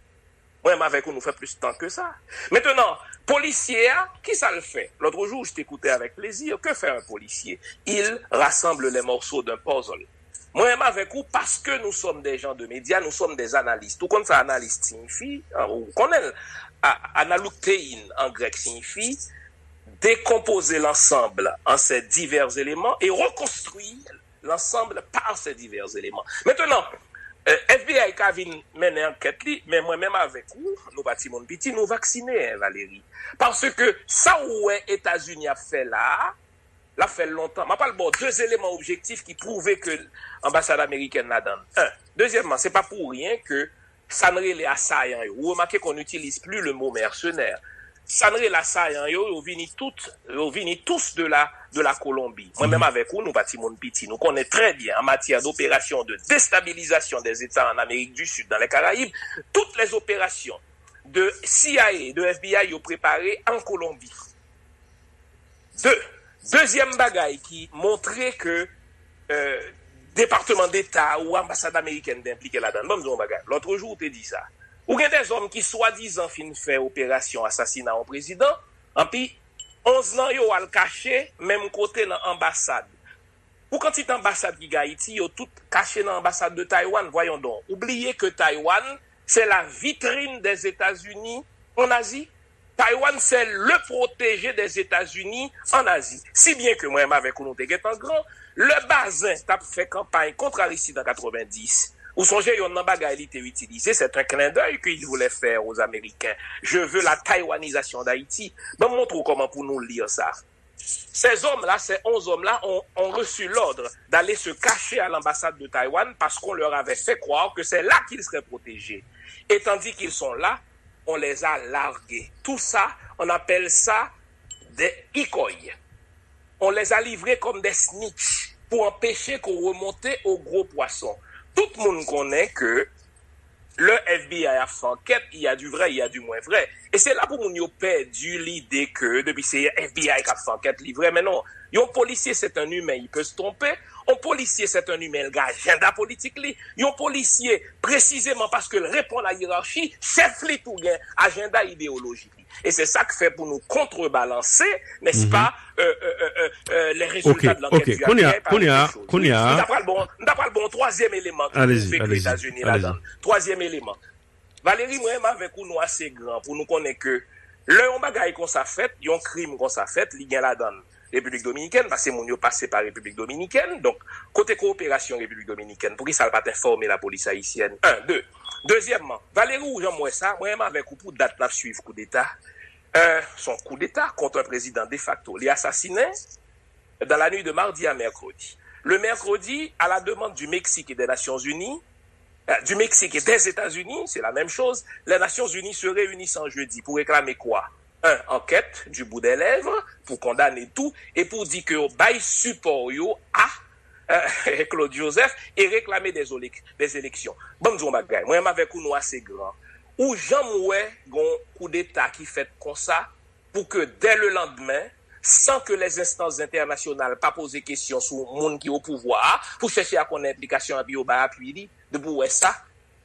Mwen menm avèk ou, nou fè plis tan ke sa. Mentenan, polisye a, kisa l fè? L'autre jour, je t'écoutais avec plaisir. Que fait un policier? Il rassemble les morceaux d'un puzzle. Mwen menm avèk ou, parce que nous sommes des gens de médias, nous sommes des analystes. Ou konn sa analyste siyifi? Ou konnen l. Analouctéin en grec signifie décomposer l'ensemble en ses divers éléments et reconstruire l'ensemble par ses divers éléments. Mentenan, F B I ka vin mennen ankèt li, men mwen menm avèk ou, nou pa timoun piti, nou vaksinen, Valérie. Paske sa ou wè Etazini ap fè la a, l ap fè l lontan. M ap al ba w de eleman objektif ki pwouve ke anbasad amerikèn ladan l. Un, dezyèmman, se pa pou ryen ke sa n rele asayan yo. Ou remake qu'on n'utilise plus le mot mercenaire. Sa n rele asayan yo, yo vini tout, yo vini tous de la, de la Kolonbi. Mwen menm avèk ou, nou pa timoun piti. Nou konnen trè byen, en matière d'opération de déstabilisation des États en Amérique du Sud, dans les Caraïbes, toutes les opérations de C I A, de F B I, yo prepare an Kolonbi. De, dezyèm bagay ki montre ke euh, Departman Deta ou anbasad amerikèn te enplike ladan l. Ban m di w yon bagay. Lòt jou, ou te di sa. Ou gen de zòm ki swadizan fin fè operasyon asasina yon prezidan, anpi onz nan yo al kache menm kote nan anbasad. Pou kantite anbasad ki gen Ayiti, yo tout kache nan anbasad de Taiwan. Voyons donc. Ou bliye ke Taiwan, c'est la vitrine des États-Unis en Asie. Taiwan, c'est le protégé des États-Unis en Asie. Si byen ke mwen menm avèk ou nou te gentan gran, lè Bazin t ap fè kanpay kont Aristide an katrevenndis, ou sonje yonn nan bagay li te itilize, c'est un clin d'œil qu'il voulait faire aux Américains. Je veux la taïwanisation d'Haïti. Ban m montre w kòman pou nou li sa. Ces hommes-là, ces onze hommes-là ont, ont reçu l'ordre d'aller se cacher à l'ambassade de Taïwan parce qu'on leur avait fait croire que c'est là qu'ils seraient protégés. Et tandis qu'ils sont là, on les a largués. Tout ça, on appelle ça des decoys. On les a livrés comme des snitch pour empêcher qu'on remonte au gros poisson. Tout moun konnen ke lè F B I ap fè ankèt, il y a du vrai, il y a du moins vrai. E se la pou moun yo pèdi lide ke depi se F B I k ap fè ankèt, li vrè, men non. Yon polisye, c'est un humain, il peut se tromper. Yon polisye, c'est un humain, il gen ajanda politik li. Yon polisye, presizeman paske l reponn a yerachi, chèf li tou gen ajanda ideyolojik li. E se sa k fè pou nou kontrebalanse, n'est-ce pas, euh, euh, euh, euh, euh, les résultats de l'enquête du F B I par autre chose. Wi, m ta pral bon, m ta pral bon twazyèm eleman ki pwouve ke Etazini ladan. Twazyèm eleman. Valéry, mwen menm avèk ou, nou ase gran pou nou konnen ke lè yon bagay konsa fèt, yon krim konsa fèt, li gen ladan l Repiblik Dominikèn, paske moun yo pase pa Repiblik Dominikèn. Donk, kote kowoperasyon Repiblik Dominikèn? Poukisa l pa t enfòme lapolis ayisyèn? En, de. Dezyèmman, Valéry, ou janm wè sa, mwen menm avèk ou, pou dat n ap swiv koudeta, euh, se yon koudeta kont yon prezidan defakto. Li asasinen dans la nuit de mardi à mercredi. Le mercredi, à la demande du Mexique et des Nations Unies, euh, du Mexique et des États-Unis, c'est la même chose, les Nations Unies se réunissent en jeudi pour réclamer quoi? Un, enquête du bout des lèvres, pou kondane tou, e pou di ke yo bay sipò yo a, euh, Claude Joseph e reklame des, des élections. Ban m di w yon bagay, mwen menm avèk ou, nou ase gran. Ou janm wè gon koudeta ki fèt konsa, pou ke dè le landmen, san ke lèzinstans entènasyonal pa poze kesyon sou moun ki o pouvwa a, pou chèche a konnen enplikasyon, epi yo bay apui li, depi w wè sa,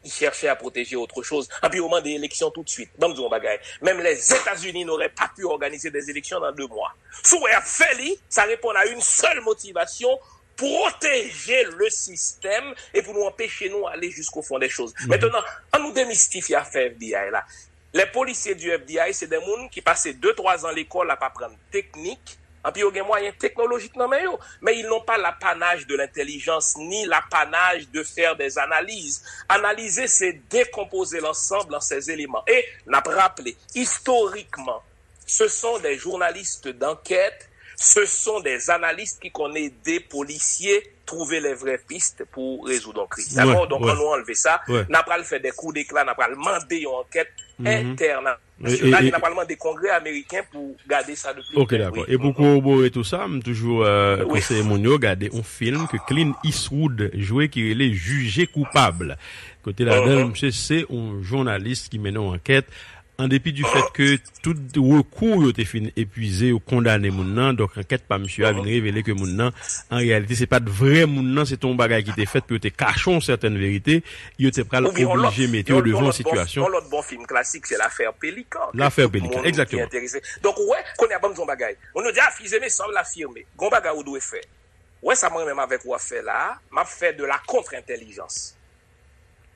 il cherchait à protéger autre chose. Epi yo mande eleksyon toutswit. Ban m di w yon bagay. Menm Lèzetazini n'aurait pas pu organiser des élections dans deux mois. Si w wè y ap fè li, sa reponn a une seule motivation, protéger le système et pour nous empêcher nous aller jusqu'au fond des choses. Maintenant, an nou demistifye afè F B I la. Les policiers du F B I, se de moun ki pase de twa zan lekòl ap aprann teknik, anpi yo gen mwayen teknolojik nan men yo. Men ils n'ont pas l'apanage de l'intelligence ni l'apanage de faire des analyses. Analyser, c'est décomposer l'ensemble en ses éléments. E n ap raple, istorikman, ce sont des journalistes d'enquête, ce sont des analystes qui konn ede polisye trouver les vraies pistes pour résoudre un crime. Dakò? Donk, an nou anlve sa. N ap pral fè de kou dekla, n ap pral mande yon ankèt entènasyonal, e n ap pral mande Kongrè ameriken pou gade sa de pli prè. Ok, dakò. E pou korobore tou sa, m toujou konseye moun yo gade yon fim ke Clint Eastwood jwe ki rele Jugé coupable. Kote ladan l, misye se yon jounalis ki mennen yon ankèt. An depi du fait ke tout rekou yo te fin epwize, yo kondane moun nan, donk ankèt pa misye a vin revele ke moun nan, an reyalite, se pa t vrè moun nan, se te yon bagay ki te fèt pou yo te kache yon sètèn verite, yo te pral oblije mete yo devan yon sitiyasyon. Yon lòt bon fim klasik, se L'affaire Pélican, ke tout moun ki enterese. Donk, ou wè, kounye a, ban m di yon bagay. Moun yo di, ah, Fils-Aimé semble affirmé. Gon bagay ou dwe fè. Ou wè sa mwen menm avèk ou ap fè la a, m ap fè de la contre-intelligence.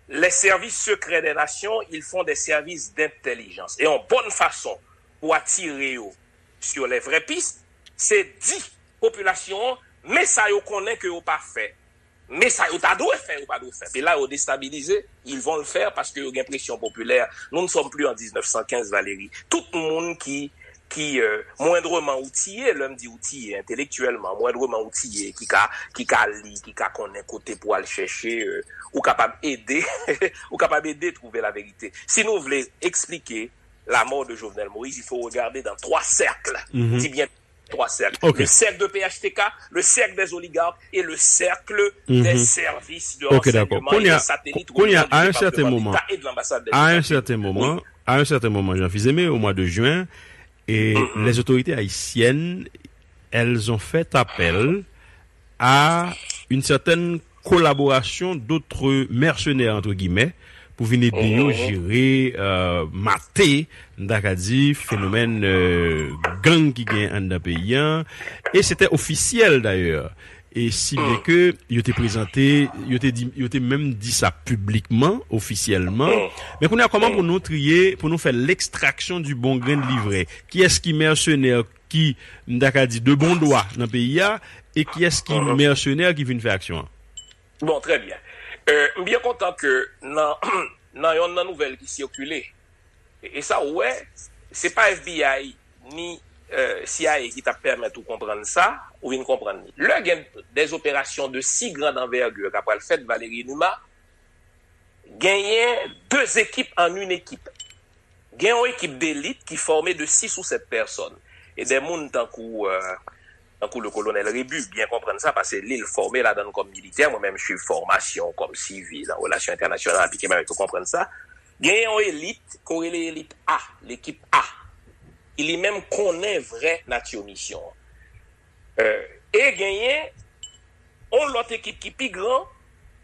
Les services secrets des nations, ils font des services d'intelligence. E yon bòn fason pou atire yo sur les vraies pistes, se di popilasyon an, men sa yo konnen ke yo pa fè. Men sa yo ta dwe fè, yo pa dwe fè. Se la yo destabilize, ils vont le faire paske yo gen presyon popilè. Nous ne sommes plus en dix-neuf cent quinze, Valéry. Tout moun ki ki euh, moindrement outillé, lè m di outillé entèlektyèlman, moindrement outillé, ki ka, ki ka li, ki ka konnen kote pou al chèche, euh, ou kapab ede, ou kapab ede trouver la vérité. Si nou vle eksplike la mort de Jovenel Moïse, il faut regarder dans trois cercles. Di bien trois cercles. Le cercle de P H T K, le cercle des oligarques et le cercle des services de renseignement et de satellite ou de département d'État et de l'ambassade des États-Unis. A yon sèten moman, a yon sèten moman, Jean Fils-Aimé, au mois de juin, et les autorités haïtiennes, elles ont fait appel à une certaine collaboration d'autres mercenaires, entre guillemets, pou vin ede yo jere, euh, mate, m ta ka di, fenomèn, euh, gang ki gen anndan peyi an. E se te ofisyèl, dayè. E si byen ke yo te prezante, yo te di, yo te menm di sa piblikman, ofisyèlman. Men kounye a, kòman pou nou triye, pou nou fè l'extraction du bon grain de l'ivraie? Kiyès ki mèsenè ki, m ta ka di, de bon dwa nan peyi a, e kiyès ki mèsenè ki vin fè aksyon an? Bon, très bien. Euh, m byen kontan ke nan, nan yonn nan nouvèl ki sikile, e, e sa ou wè, se pa F B I ni, euh, C I A ki t ap pèmèt ou konprann sa, ou vin konprann li. Lè gen des opérations de si grande envergure k ap pral fèt, Valéry Numa, genyen deux équipes en une équipe. Gen yon ekip delit ki fòme de sis ou sèt pèsòn. E de moun tankou, euh, tankou le colonel Rébu, byen konprann sa, paske li, l fòme ladan l kòm militè, mwen menm, m swiv fòmasyon kòm sivil, an relasyon entènasyonal, aplike mwen menm, konprann sa. Gen yon elit, ke w rele elit A, lekip A, ki li menm konnen vrè nati misyon an. E genyen yon lòt ekip ki pi gran,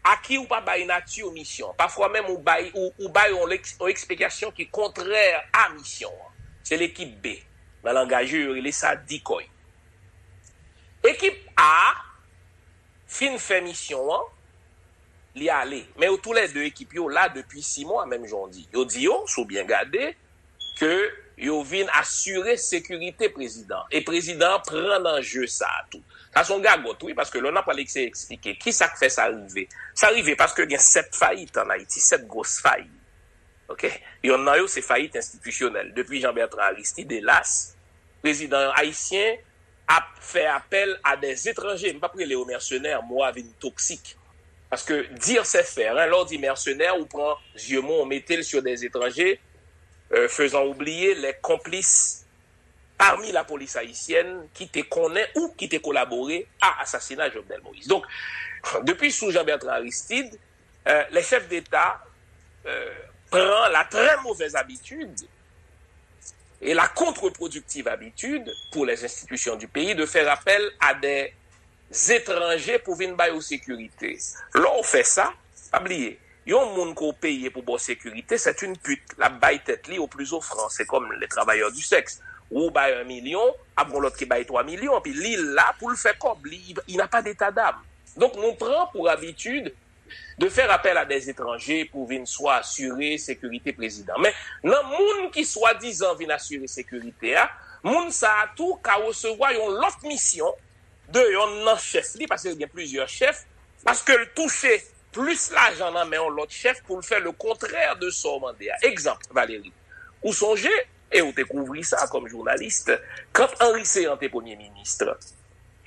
a ki ou pa bay nati misyon. Pafwa menm ou bay, ou, ou bay yon, yon eksplikasyon ki kontrè a misyon an. Se lekip B. Nan langaj yo, yo rele sa decoy. Ekip A fin fè misyon an, li ale. Men yo toulède ekip yo la depi sis mwa, menm jan w di. Yo di yo, si w byen gade, ke yo vin asire sekirite prezidan. E prezidan an pran nan je sa a tou. Sa se yon gagòt, wi, paske lè n ap pral eseye eksplike ki sa k fè sa rive. Sa rive paske gen sèt fayit ann Ayiti, sèt gwòs fayit. Oke? Yonn nan yo se fayit enstitisyonèl. Depi Jean Bertrand Aristide, elas, prezidan ayisyen ap fè apèl a dè etranje. M p ap rele yo mèsenè, mo a vin toksik. Paske dire c'est faire, hein, lè w di mèsenè, ou pran zye mwen, ou mete l sur des étrangers, euh, faisant oublier les complices parmi la police haïtienne ki te konnen ou ki te kolabore a asasina Jovenel Moïse. Donk, depi sou Jean Bertrand Aristide, euh, les chefs d'État euh, pran la très mauvaise habitude et la contre-productive habitude pour les institutions du pays de faire appel à des étrangers pou vin ba yo sekirite. Lè w fè sa, pa bliye, yon moun ke w peye pou ba w sekirite, c'est une pute. L ap bay tèt li au plus offrant. C'est comme les travailleurs du sexe. Ou bay un million, ap gon lòt ki bay twa milyon, epi li la pou l fè kòb. Li, il n'a pas d'état d'âme. Donk, nou pran pou abitid de faire appel à des étrangers pou vin swadizan asire sekirite prezidan. Men, nan moun ki swadizan vin asire sekirite a, moun sa a tou ka resevwa yon lòt misyon de yonn nan chèf li, paske gen plizyè chèf, paske l touche plis lajan nan men yon lòt chèf pou l fè le contraire de sa w mande a. Egzanp, Valéry, ou sonje, e ou te kouvri sa kòm jounalis, quand Henry Céant te premye minis,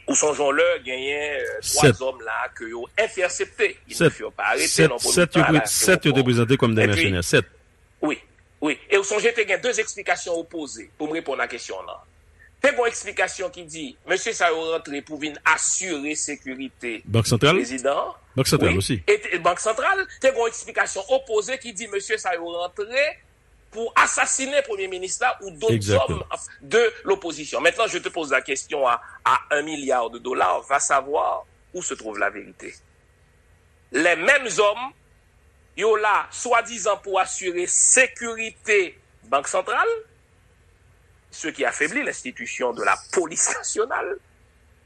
ou sonje yon lè genyen euh, twa zòm la ke yo entèsepte. Ils ne furent pas arrêtés, non, sèt yo te prezante kòm de mèsenè. Sèt. Wi, wi. E ou sonje te gen de eksplikasyon opoze pou m reponn a kesyon w lan. Te gen yon eksplikasyon ki di, mesye sa yo rantre pou vin asire sekirite prezidan an. Bank Santral osi. E Bank Santral, te gen yon eksplikasyon opoze ki di, mesye sa yo rantre pou asasinen premye minis la ou dòt zòm de lopozisyon. Maintenant, je te pose la question à, à un milliard de dollars, va savoir où se trouve la vérité. Les mêmes hommes, yo la swadizan pou asire sekirite Bank Santral, ce qui affaiblit l'institution de la police nationale,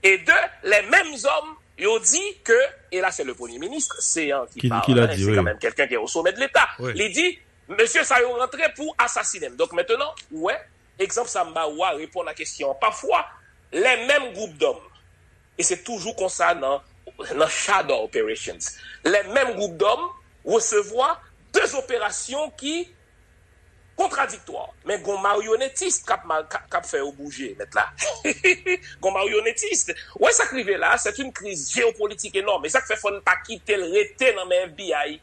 et de, les mêmes hommes, yo di ke, et là c'est le premier ministre, Céant qui parle, hein, c'est quand même quelqu'un qui est au sommet de l'État, li di, mesye sa yo rantre pou asasinen m. Donk, mentnan, ou wè, egzanp sa m ba ou a reponn a kesyon an. Pafwa, les mêmes groupes d'hommes, e se toujou konsa nan, nan shadow operations, les mêmes groupes d'hommes resevwa de operasyon ki kontradiktwa. Men gon maryonetis k ap, k ap fè yo bouje, mèt la. Gon maryonetis. Ou wè sa k rive la, c'est une crise géopolitique énorme. E sa k fè fò n pa kite l rete nan men FBI.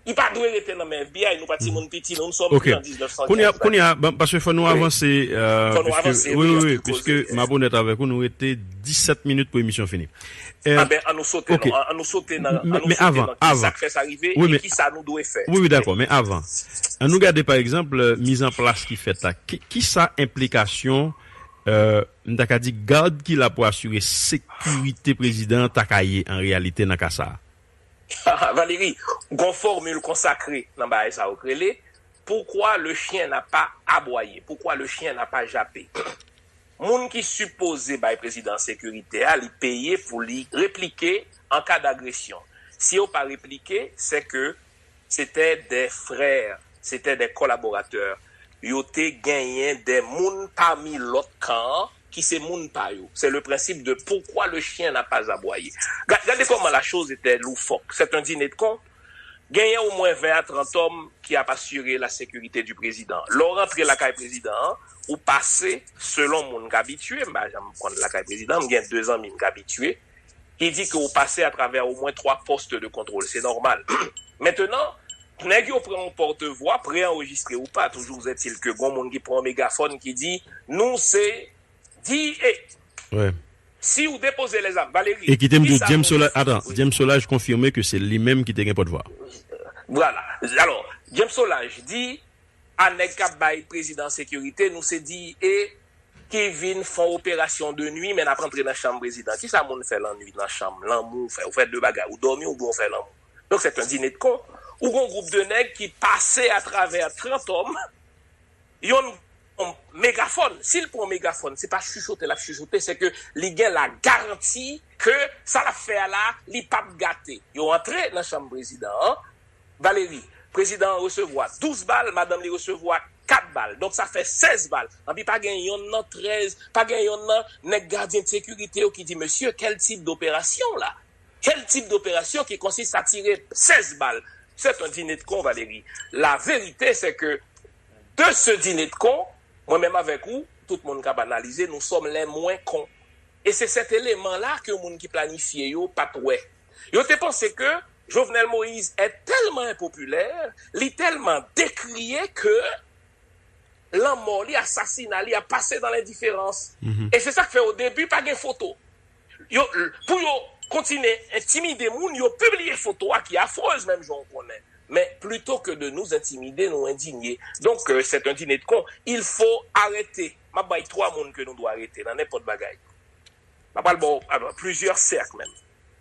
Li pa dwe rete nan men FBI, nou pa timoun piti, nou, nou sòm pi an diznèf san kenz. Kounye a, kounye a, paske fò nou avanse, euh, fò nou avanse, wi, wi, wi, piske m ap onèt avèk ou, nou rete disèt minit pou emisyon fini. Anben, an nou sote, non, an nou sote nan, an nou sote nan kisa k fè sa rive e kisa nou dwe fè. Wi, wi, dakò, men avan, an nou gade, pa egzanp, miz an plas ki fèt la. Ki, kisa enplikasyon, euh, m ta ka di, gad ki la pou asire sekirite prezidan an ta ka ye an reyalite nan ka sa a? Valéry, gon fòmil konsakre nan bagay sa yo k rele, pourquoi le chien n'a pas aboyé? Pourquoi le chien n'a pas jappé? Moun ki sipoze bay prezidan an sekirite a, li peye pou li replike an ka dagresyon. Si yo pa replike, c'est que c'était des frères, c'était des collaborateurs. Yo te genyen de moun pami lòt kan an ki se moun pa yo. C'est le principe de pourquoi le chien n'a pas aboyé. Gade kòman la chose était loufoque. C'est un dîner de cons. Genyen omwen ven a trant òm ki ap asire la sekirite di prezidan. Lè w rantre lakay prezidan an, ou pase, selon moun k abitye, m pa janm konn lakay prezidan, m gen de zanmi m k abitye, ki di ke ou pase atravè omwen twa poste de contrôle. Se nòmal. Mentnan, nèg yo pran yon pòtvwa, pre-anrejistre ou pa, toujours est-il que gon moun ki pran yon megafòn ki di, nou se D E A. Si ou depoze lèzam, Valéry. E kite m di w, James Solages, atan, James Solages konfime ke se li menm ki te gen pòtvwa. Vwala. Alò, James Solages di a nèg k ap bay prezidan sekirite, nou se D E A ki vin fè yon operasyon de nwi, men n ap antre nan chanm prezidan. Kisa moun fè lannwit nan chanm? Lanmou, ou fè, ou fè de bagay, ou dòmi oubyen ou fè lanmou. Donk, c'est un dîner de cons. Ou gon gwoup de nèg ki pase atravè trant òm, yonn pran megafòn. Si l pran megafòn, se pa chichote l ap chichote, se ke li gen la garanti ke sa l ap fè a la, li p ap gate. Yo antre nan chanm prezidan an, Valéry, prezidan an resevwa douz bal, madanm li resevwa kat bal. Donk, sa fè sèz bal. Anpi pa gen yonn nan trèz, pa gen yonn nan nèg gadyen de sekirite yo ki di, Mesye, quel type d'opération là? Quel type d'opération qui consiste à tirer seize balles? C'est un dîner de cons, Valéry. La vérité, c'est que de ce dîner de cons, mwen menm avèk ou, tout moun k ap analize, nous sommes les moins cons. E se sèt eleman la ke moun ki planifye yo pa t wè. Yo te panse ke Jovenel Moïse est tellement impopulaire, li tèlman dekriye ke lanmò li, asasina li ap pase dans l'indifférence. E se sa k fè o debi pa gen foto. Yo, pou yo kontinye entimide moun, yo pibliye foto a ki afrez menm jan w konnen. Men plito ke de nous intimider, nou endinye. Donk, euh, c'est un dîner de cons. Il faut arrêter. M ap bay twa moun ke nou dwe arete nan nenpòt bagay. M ap pral ba w, alò, plizyè sèk menm.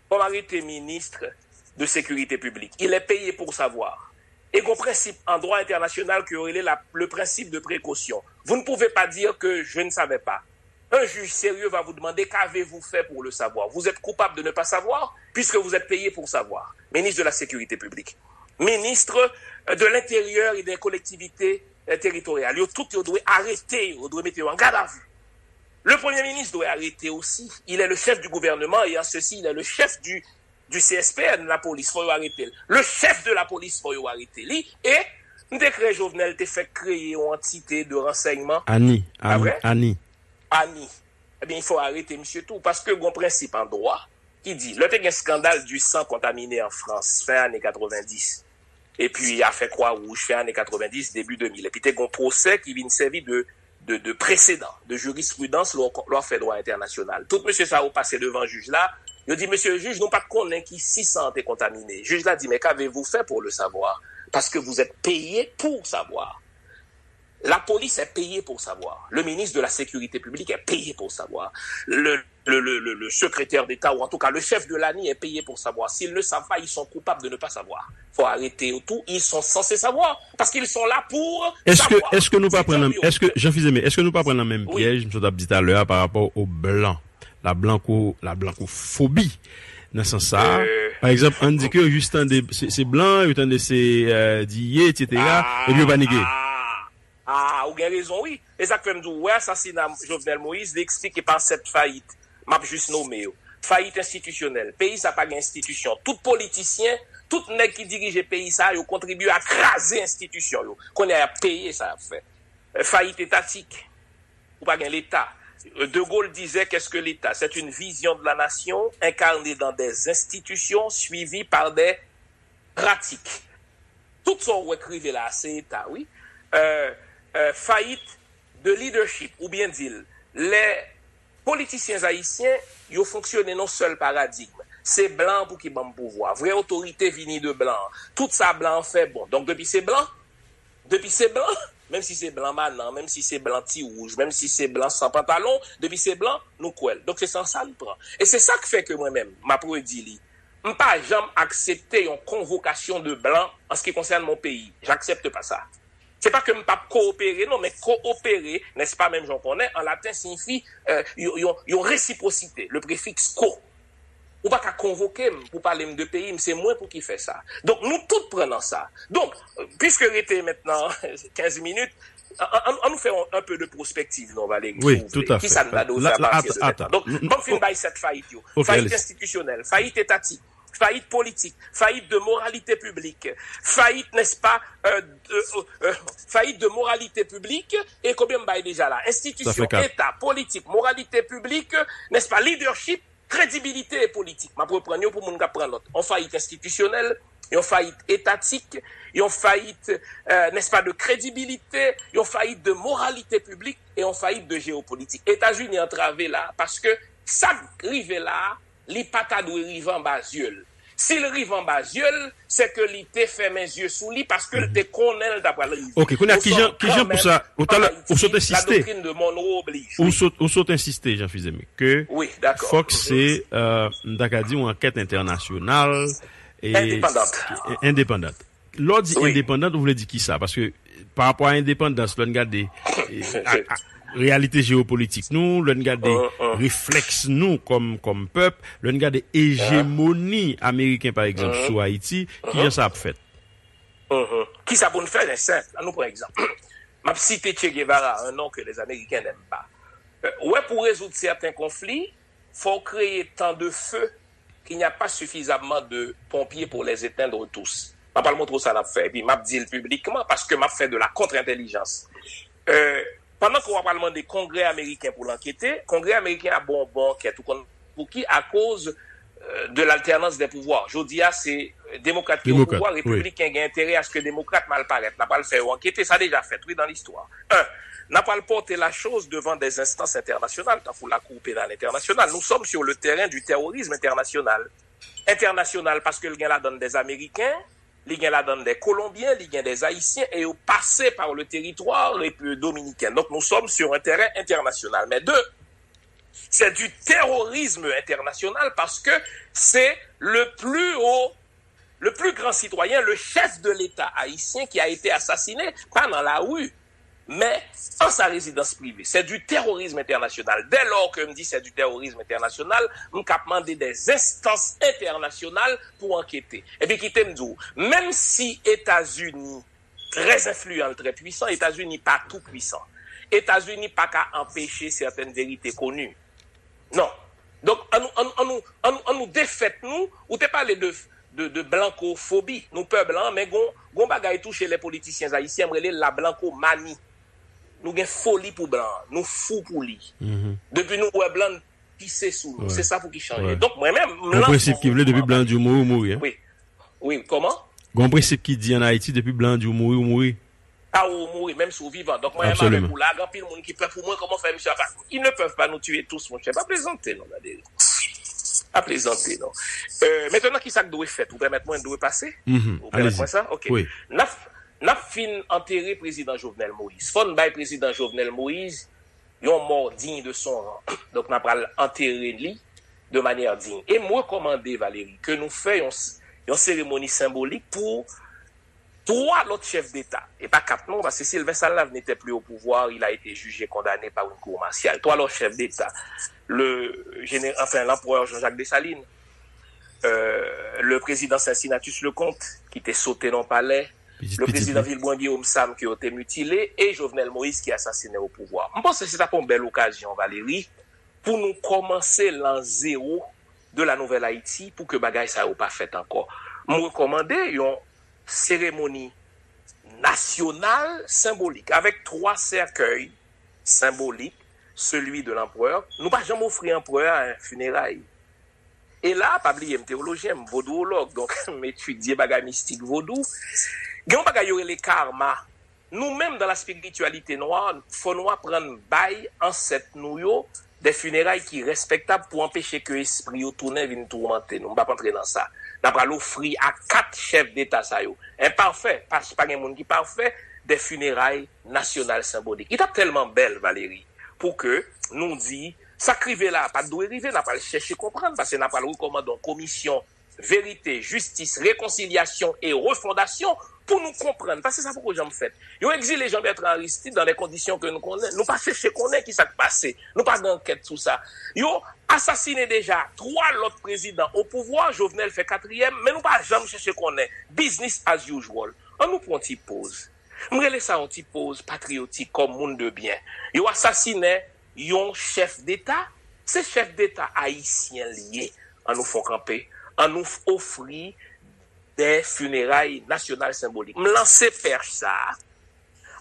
Fò m arete ministre de sécurité publique. Il est payé pour savoir. E gon prensip an dwa entènasyonal ke yo rele la, le principe de précaution. Vous ne pouvez pas dire que je ne savais pas. Un juge sérieux va vous demander: qu'avez-vous fait pour le savoir? Vous êtes coupable de ne pas savoir, puisque vous êtes payé pour savoir. Ministre de la Sécurité publique, ministre de l'Intérieur et des Collectivités, euh, territoriales. Yo tout, yo dwe arete, yo dwe mete yo an gadavu. Le Premier ministre doit arrêter aussi. Il est le chef du gouvernement et en ceci, il est le chef du, du C S P N, la police, fò yo arete l. Le chef de la police, fò yo arete li. E m te kreye Jovenel te fèk kreye yon antite de ransèyman. Ani, Ani, Ani. Ani. Ebyen, il faut arrêter misye tou, paske gon prensip an dwa ki di, lè te gen skandal du sang contaminé an Frans, fen ane katrevenndis, epi afè Kwa Wouj, fen ane katrevenndis, debi de mil, epi te gon pwosè ki vin sèvi de, de, de presedan, de jirispridans lè w, lè w ap fè dwa entènasyonal. Tout mesye sa yo pase devan jij la, yo di, mesye jij, nou pa t konnen ki si san an te kontamine. Jij la di, mais qu'avez-vous fait pour le savoir? Parce que vous êtes payé pour savoir. La police est payée pour savoir. Le ministre de la Sécurité publique est payé pour savoir. Le, le, le, le, le secrétaire d'État, ou en tout cas le chef de l'A N I, est payé pour savoir. S'ils ne savent pas, ils sont coupables de ne pas savoir. Faut arrêter tout. Ils sont censés savoir. Parce qu'ils sont là pour savoir. Èske, èske nou pa pran nan, èske, Jean Fils-Aimé, èske nou pa pran nan menm pyèj, m sot ap di talè a, pa rapò o blan? La blanco, la blancophobie. Nan sans sa, pa egzanp, ann di ke yo jis tande se, se blan, yo tande se, euh, Diye, et cetera, epi yo panike. Ah, ou gen rezon, wi. E sa k fè m di w, ou wè asasina Jovenel Moïse, li eksplike pa sèt fayit. M ap jis nonmen yo. Fayit enstitisyonèl. Peyi sa pa gen enstitisyon. Tout politisyen, tout nèg ki dirije peyi sa, yo kontribye a kraze enstitisyon yo. Kounye a, y ap peye sa y ap fè. Euh, fayit etatik. Ou pa gen Leta. De Gaulle disait: qu'est-ce que l'État? C'est une vision de la nation incarnée dans des institutions suivies par des pratiques. Tout sa w wè k rive la a, se Eta, wi. Euh, euh, fayit de leadership, oubyen di l, lè politisyen ayisyen, yo fonksyone nan sèl paradigm. Se blan an pou ki ban m pouvwa. Vrè otorite vini de blan an. Tout sa blan an fè bon. Donk, depi se blan, depi se blan, menm si se blan manan, menm si se blan ti wouj, menm si se blan san pantalon, depi se blan, nou kwè l. Donk, se san sa n pran. E se sa k fè ke mwen menm, m ap redi li, m pa janm aksepte yon convocation de blanc en ce qui concerne mon pays. J'accepte pas ça. Se pa ke m p ap kowopere, non, men kowopere, nèspa, menm jan w konnen, an laten siyifi, euh, yon, yon, yon resipwosite, le préfixe co. Ou pa ka konvoke m pou pale m de peyi m, se mwen pou ki fè sa. Donk, nou tout pran nan sa. Donk, piske rete mentnan kenz minit, an, an, an nou fè yon, un peu de prospective, non, Valéry, wi, si w vle. Kisa n ta dwe fè apati de mentnan? Donk, ban m fin bay sèt fayit yo. Fayit enstitisyonèl, fayit etatik, fayit politik, fayit de moralite piblik, fayit, n'est-ce pas, euh, de, euh, euh, fayit de moralite piblik, e konbyen m bay deja la? Enstitisyon, Eta, politik, moralite piblik, n'est-ce pas, leadership, kredibilite e politik. M ap reprann yo pou moun k ap pran nòt. Yon fayit enstitisyonèl, yon fayit etatik, yon fayit, euh, n'est-ce pas, de kredibilite, yon fayit de moralite piblik e yon fayit de jeyopolitik. Etazini antrave la, paske sa k rive la a, li pa ta dwe rive anba zye l. Si l rive anba zye l, se ke li te fèmen zye sou li paske l te konnen l ta pral rive. Ok, kounye a, kijan pou sa, ou sot ensiste. Ou sot ensiste, Jean Fils-Aimé, ke fòk se, m ta ka di, yon ankèt entènasyonal, endepandant. Lè w di endepandant, ou vle di kisa? Paske pa rapò a endepandans, lè n gade reyalite jewopolitik nou, lè n gade reflèks nou kòm kòm pèp, lè n gade ejemoni ameriken pa egzanp sou Ayiti, kijan sa ap fèt? Kisa pou n fè? Lè senp, ann nou pran egzanp. M ap site Che Guevara, un nom que les Américains n'aiment pas. Ou wè, pou rezoud sèten konfli, fò w kreye tan de feu qu'il n'y a pas suffisamment de pompiers pour les éteindre tous. M ap al montre w sa n ap fè. Epi m ap di l piblikman paske m ap fè de la contre-intelligence. Pandan ke w ap al mande Kongrè ameriken pou l ankete, Kongrè ameriken ap ba w bon ankèt. Ou konn pouki? Akoz de l'alternance des pouvoirs. Jodi a, se demokrat ki o pouvwa, repibliken gen enterè aske demokrat mal parèt. N ap al fè yo ankete, sa deja fèt, wi, dans l'histoire. Un, n ap al pòte la chose devant des instances internationales, tankou la Cour pénale internationale. Nous sommes sur le terrain du terrorisme international. Entènasyonal paske l gen ladan l des Américains, li gen ladan l des Colombiens, li gen des Haïtiens, e yo pase par le territoire dominiken. Donc nous sommes sur un terrain international. Mais deux, c'est du terrorisme international parce que c'est le plus haut, le plus grand citoyen, le chef de l'État haïtien qui a été assassiné, pas dans la rue, men an sa rezidans prive. C'est du terrorisme international. Dès lors que m di c'est du terrorisme international, m k ap mande des instances internationales pou ankete. Epi kite m di w, menm si Etazini trè enfliyan, l trè pwisan, Etazini pa tou pwisan. Etazini pa ka anpeche certaines vérités connues. Non. Donk, ann nou, ann nou, ann nou, ann nou defèt nou. Ou te pale de, de, de blankofobi. Nou pè blan, men gon, gon bagay touche lè politisyen ayisyen, m rele l la blankomani. Nou gen foli pou blan an. Nou fou pou li. Depi nou wè blan, n pise sou nou. Se sa pou ki chanje. Donk, mwen menm, m lanse yon mouvman. Gon prensip ki vle, depi blan di w mouri, ou mouri. Wi. Wi, kòman? Gon prensip ki di ann Ayiti, depi blan di w mouri, ou mouri. A ou mouri, menm si w vivan. Donk, mwen menm avèk ou la, gen anpil moun ki pè pou mwen, kòman fè misye ap. Ils ne peuvent pas nous tuer tous, monchè. Pa plezante, non, Valéry. Pa plezante, non. Euh, mentnan, kisa k dwe fèt? Ou pèmèt mwen, dwe pase? Ou pèmèt mwen sa? Ok. N ap, n ap fin antere prezidan Jovenel Moïse. Fò n bay prezidan Jovenel Moïse yon mò digne de son rang. Donk, n ap pral antere li de manière digne. E m rekòmande, Valéry, ke nou fè yon, yon seremoni senbolik pou twa lòt chèf deta, e pa kat non, paske Sylvain Salnav n'était plus au pouvoir, il a été jugé, condamné par une cour martiale. Twa lòt chèf deta, le, enfin, l'empereur Jean-Jacques Dessalines, euh, le président Cincinnatus Leconte, ki te sote nan palè, le président Vilbrun Guillaume Sam, ke yo te mitile, e Jovenel Moïse, ki asasinen o pouvwa. M panse se t ap yon bèl okazyon, Valéry, pou nou kòmanse lan zewo de la Nouvelle Haïti pou ke bagay sa yo pa fèt ankò. M rekòmande yon seremoni nasyonal senbolik avèk twa sèkèy senbolik, celui de l'empereur. Nou pa janm ofri anperè a fineray. E la, pa bliye, m tewolojyen, m vodouwològ, donk m etidye bagay mistik vodou. Gen yon bagay yo rele karma. Nou menm, dans la spiritualité noire, fò nou aprann bay ansèt nou yo de fineray ki respektab pou anpeche ke espri yo tounen vin toumante nou. M p ap antre nan sa. N a pral ofri a kat chèf deta sa yo, enpafè, pas pa gen moun ki pafè, de fineray nasyonal senbolik. Li t ap tèlman bèl, Valéry, pou ke nou di, sa k rive la a pa t dwe rive, n a pral chèche konprann, paske n a pral rekòmande yon komisyon verite, jistis, rekonsilyasyon e refondasyon pou nou konprann. Paske sa poko janm fèt. Yo egzile Jean Bertrand Aristide dans les conditions que nou konnen. Nou pa chèche konnen kisa k pase. Nou pa gen ankèt sou sa. Yo asasinen deja twa lòt prezidan o pouvwa, Jovenel fè katriyèm, men nou pa janm chèche konnen. Business as usual. Ann nou pran yon ti poz. M rele sa yon ti poz patriyotik kòm moun de byen. Yo asasinen yon chèf deta, se chèf deta ayisyen li ye. Ann nou fè yon kanpe, ann nou ofri de fineray nasyonal senbolik. M lanse pèch sa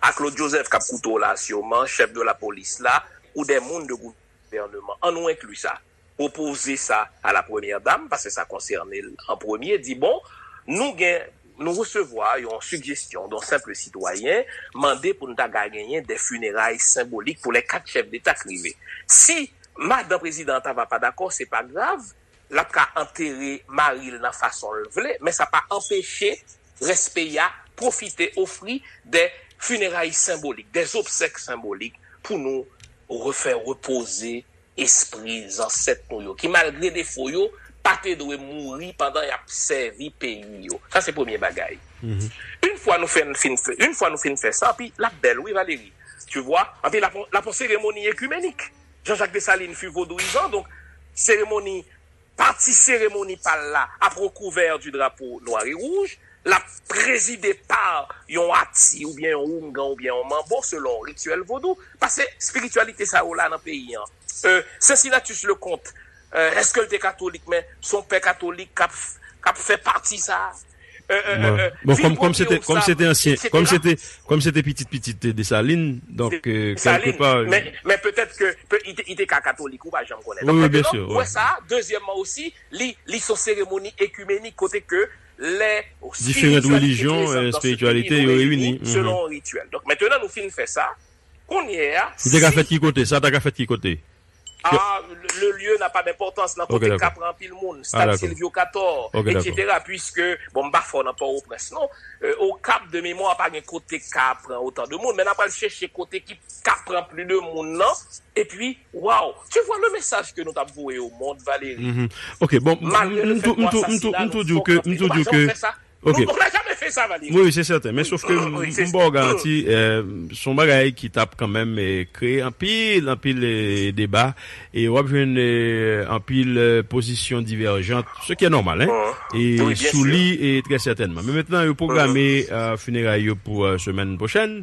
a Claude Joseph k ap koute w la, siman, chèf de lapolis la, ou de moun de gouvènman. Ann nou enkli sa. Pwopoze sa a la premyè dam, paske sa konsène l an premye, di, bon, nou gen, nou resevwa yon sijesyon de yon senp sitwayen, mande pou n ta ka genyen de fineray senbolik pou lè kat chèf deta k rive. Si madan prezidan an ta va pa dakò, se pa grav, l ap ka antere mari l nan fason l vle, men sa pa anpeche rès peyi a pwofite ofri de fineray senbolik, de obsèk senbolik pou nou refè repoze espri zansèt nou yo, ki malgre defo yo, pa te dwe mouri pandan y ap sèvi peyi yo. Sa se premye bagay. Une fois nou fin, fin, une fois nou fin fè sa, anpi l ap bèl, wi, Valérie. Tu vois, anpi l ap, l ap yon seremoni ekimenik. Jean-Jacques Dessalines fut vodouyizan, donk seremoni pati seremoni pa l la ap rekouvè du drapeau noir et rouge, l ap prezide pa yon ati oubyen yon oungan oubyen yon manbo selon rityèl vodou, paske espirityalite sa yo la nan peyi an. Euh, Cincinnatus Leconte, euh, èske l te katolik, men se yon pè katolik k ap, k ap fè pati sa a? Euh, euh, euh, euh, bon, kòm kòm se te kòm se te ansyen kòm se te kòm se te pitit pitit Desalin, donk euh, kèlke pa. Men, men petèt ke pe, i te, i te ka katolik, ou pa janm konnen. Donk, wi, wi, byen si, ou wè sa, dezyèmman osi, li, li se yon seremoni ekimenik kote ke lè diferan relijyon, espirityalite yo reyini selon yon rityèl. Donk, mentenan nou fin fè sa, kounye a, li te ka fèt ki kote? Sa ta ka fèt ki kote? Ah, le, le lieu n'a pas d'importance. Nan kote k ka pran anpil moun, Stad Silvyo Kator, et cetera. Puiske, bon, m pa fò nan Pòtoprens non. Euh, Okap, de mémoire, pa gen kote k ka pran otan de moun, men n ap al chèche kote ki ka pran plis de moun nan. Epi, waw, tu vois le message que nou t ap voye au monde, Valérie. Mm-hmm. Ok, bon, m tou di w ke, m tou di w ke, m tou di w ke, Ok. Nou pa janm fè sa, Valérie. Wi, wi, se sèten. Men sof ke m ba w garanti, se yon bagay ki t ap kanmenm kreye anpil, anpil deba. E w ap jwenn anpil pozisyon divèjant, ce qui est normal, hein, e sou li, e trè sètènman. Men mentnan, yo pwograme fineray yo pou semèn pwochèn.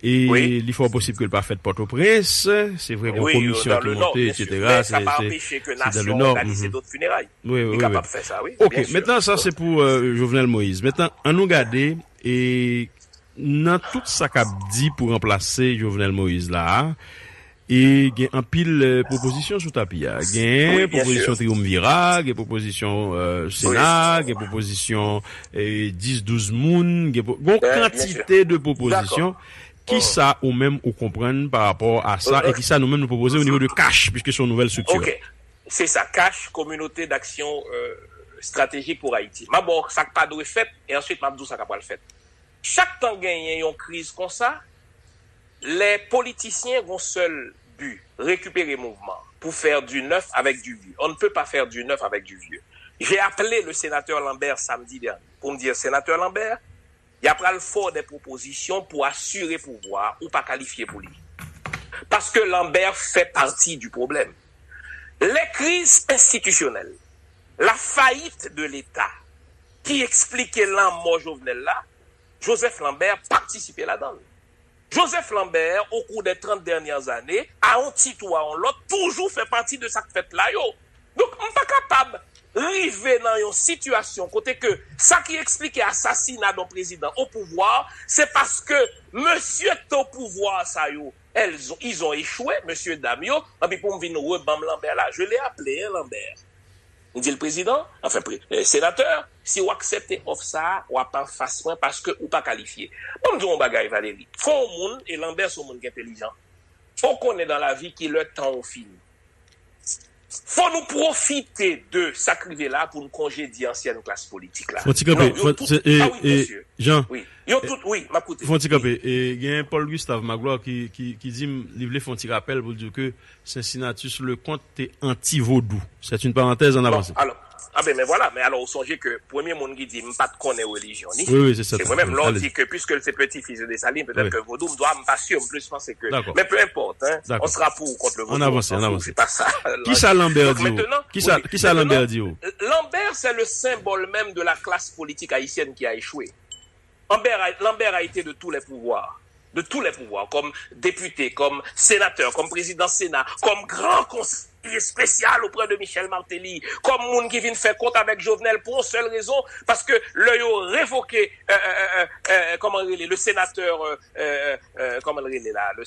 E li fò posib ke l pa fèt Pòtoprens. Se vre, gen yon komisyon ki monte, et cetera. Se dan le nò. Wi, wi, wi. Ok, mentnan sa se pou euh, Jovenel Moïse. Mentnan, an nou gade, e nan tout sa k ap di pou ranplase Jovenel Moïse la a, e gen anpil euh, pwopozisyon sou tapi a. Gen pwopozisyon triyonmvira, gen pwopozisyon euh, Sena, gen pwopozisyon euh, dis, douz moun, gen yon kantite de pwopozisyon. Kisa ou menm ou konprann pa rapò a sa e kisa nou menm nou pwopoze o nivo de CACH, piske se yon nouvèl estrikti? Se sa, CACH, Communauté d'Action euh, Stratégique pour Haïti. M a ba w sa k pa dwe fèt, e answit m ap di w sa k ap pral fèt. Chak tan genyen yon kriz konsa, lè politisyen gon sèl bi, rekipere mouvman, pour faire du neuf avec du vieux. On ne peut pas faire du neuf avec du vieux. J'ai appelé le sénateur Lambert samedi dernier pour me dire, sénateur Lambert, y a pral fè de pwopozisyon pou asire pouvwa ou pa kalifye pou li. Paske Lambert fè pati di pwoblèm. Les crises institutionnelles, la faillite de l'État ki eksplike lanmò Jovenel la, Joseph Lambert patisipe ladan l. Joseph Lambert, au cours des trente dernières années, à un titre ou à un autre, toujours fait partie de sa k fèt la yo. Donk, m pa kapab rive nan yon sitiyasyon kote ke sa ki eksplike asasina yon prezidan o pouvwa, se paske mesye k te o pouvwa sa yo, elles ont, ils ont échoué, mesye dam yo, anpi pou m vin rebanm Lambert la, je l'ai appelé, hein, Lambert. M di l, prezidan, anfen, pre, eh, senatè, si w aksepte òf sa a, w ap anfas mwen paske ou pa kalifye. Ban m di w yon bagay, Valérie. Fò w moun, e Lambert se yon moun ki entelijan. Fò w konnen dans la vie ki lè tan w fini. Fò nou pwofite de sa k rive la pou n konjedi ansyen klas politik la. Fon ti kanpe, fon ti kanpe, Jean. Yo tout, wi, m ap koute. Fon ti kanpe, genyen Paul Gustave Magloire ki, ki, ki di m li vle fè yon ti rapèl pou l di w ke Cincinnatus Leconte te anti-vodou. C'est une parenthèse, en avance. Bon, alors, ah ben, mais voilà, mais alors, ou sonje ke premye moun ki di m pa t konnen relijyon ni. Wi, wi, se sa. Se mwen menm, lè w di ke puisque l se petit-fils de Dessalines, peut-être que vodou, m dwa, m pa si, m plis panse ke. Men peu importe, hein, on sera pour ou contre le vodou. An avanse, an avanse. Kisa Lambert di w? Kisa Lambert di w? Lambert, c'est le symbole même de la classe politique haïtienne qui a échoué. Lambert a, Lambert a été de tous les pouvoirs, de tous les pouvoirs, comme député, comme sénateur, comme président Sénat, comme grand conseiller spécial auprès de Michel Martelly, comme moun ki vin fè kont avec Jovenel pour une seule raison, parce que lè yo révoqué, euh, euh, euh, euh, comment il est, le sénateur, euh, euh, euh, comment il est là, le,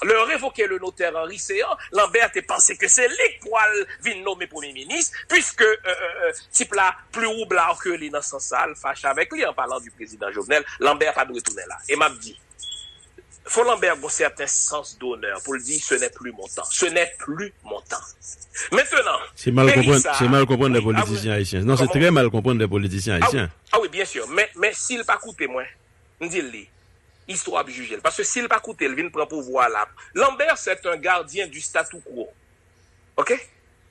le révoqué le notaire Henri Céant, Lambert te panse ke se li k pral vin nome premye minis, puisque euh, euh, euh, tip la plus roublard que li nan sans sa, l fache avec lui en parlant du président Jovenel, Lambert pa dwe tounen la. E m ap di, Fò Lanbè gon sèten sans donè pou l di, ce n'est plus mon temps. Ce n'est plus mon temps. Mentnan, se mal konprann, se mal konprann lè politisyen ayisyen. Non, se trè mal konprann lè politisyen ayisyen. Ah wi, byen si. Men, men si l pa koute mwen, m di l li, istwa ap jije l. Paske si l pa koute l, vin pran pouvwa la. Lambert, c'est un gardien du statu quo. Ok?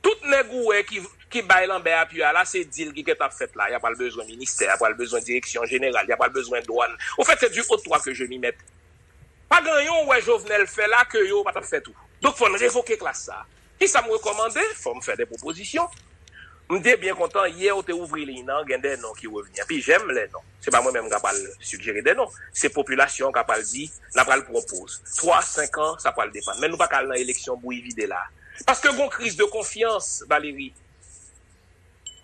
Tout nèg ou wè ki, ki bay Lanbè apui a la, se deal ki gentan ap fèt la. Y a pral bezwen ministè, y a pral bezwen direksyon jeneral, y a pral bezwen dwàn. Au fait, c'est du haut de toi que je m'y mette. Pa gen anyen w wè Jovenel fè la ke yo pa t ap fè tou. Donk, fò n revoke klas sa. Kisa m rekòmande? Fò m fè de pwopozisyon. M te byen kontan, yè ou te ouvri liy nan, gen de non ki revni. Anpi, j'aime les noms. Se pa mwen menm k ap al sigjere de non. Se popilasyon k ap al di, n ap al pran poz. Twa, senk an, sa pral depann. Men nou pa ka al nan eleksyon bouyi vide la. Paske gon kriz de konfyans, Valérie.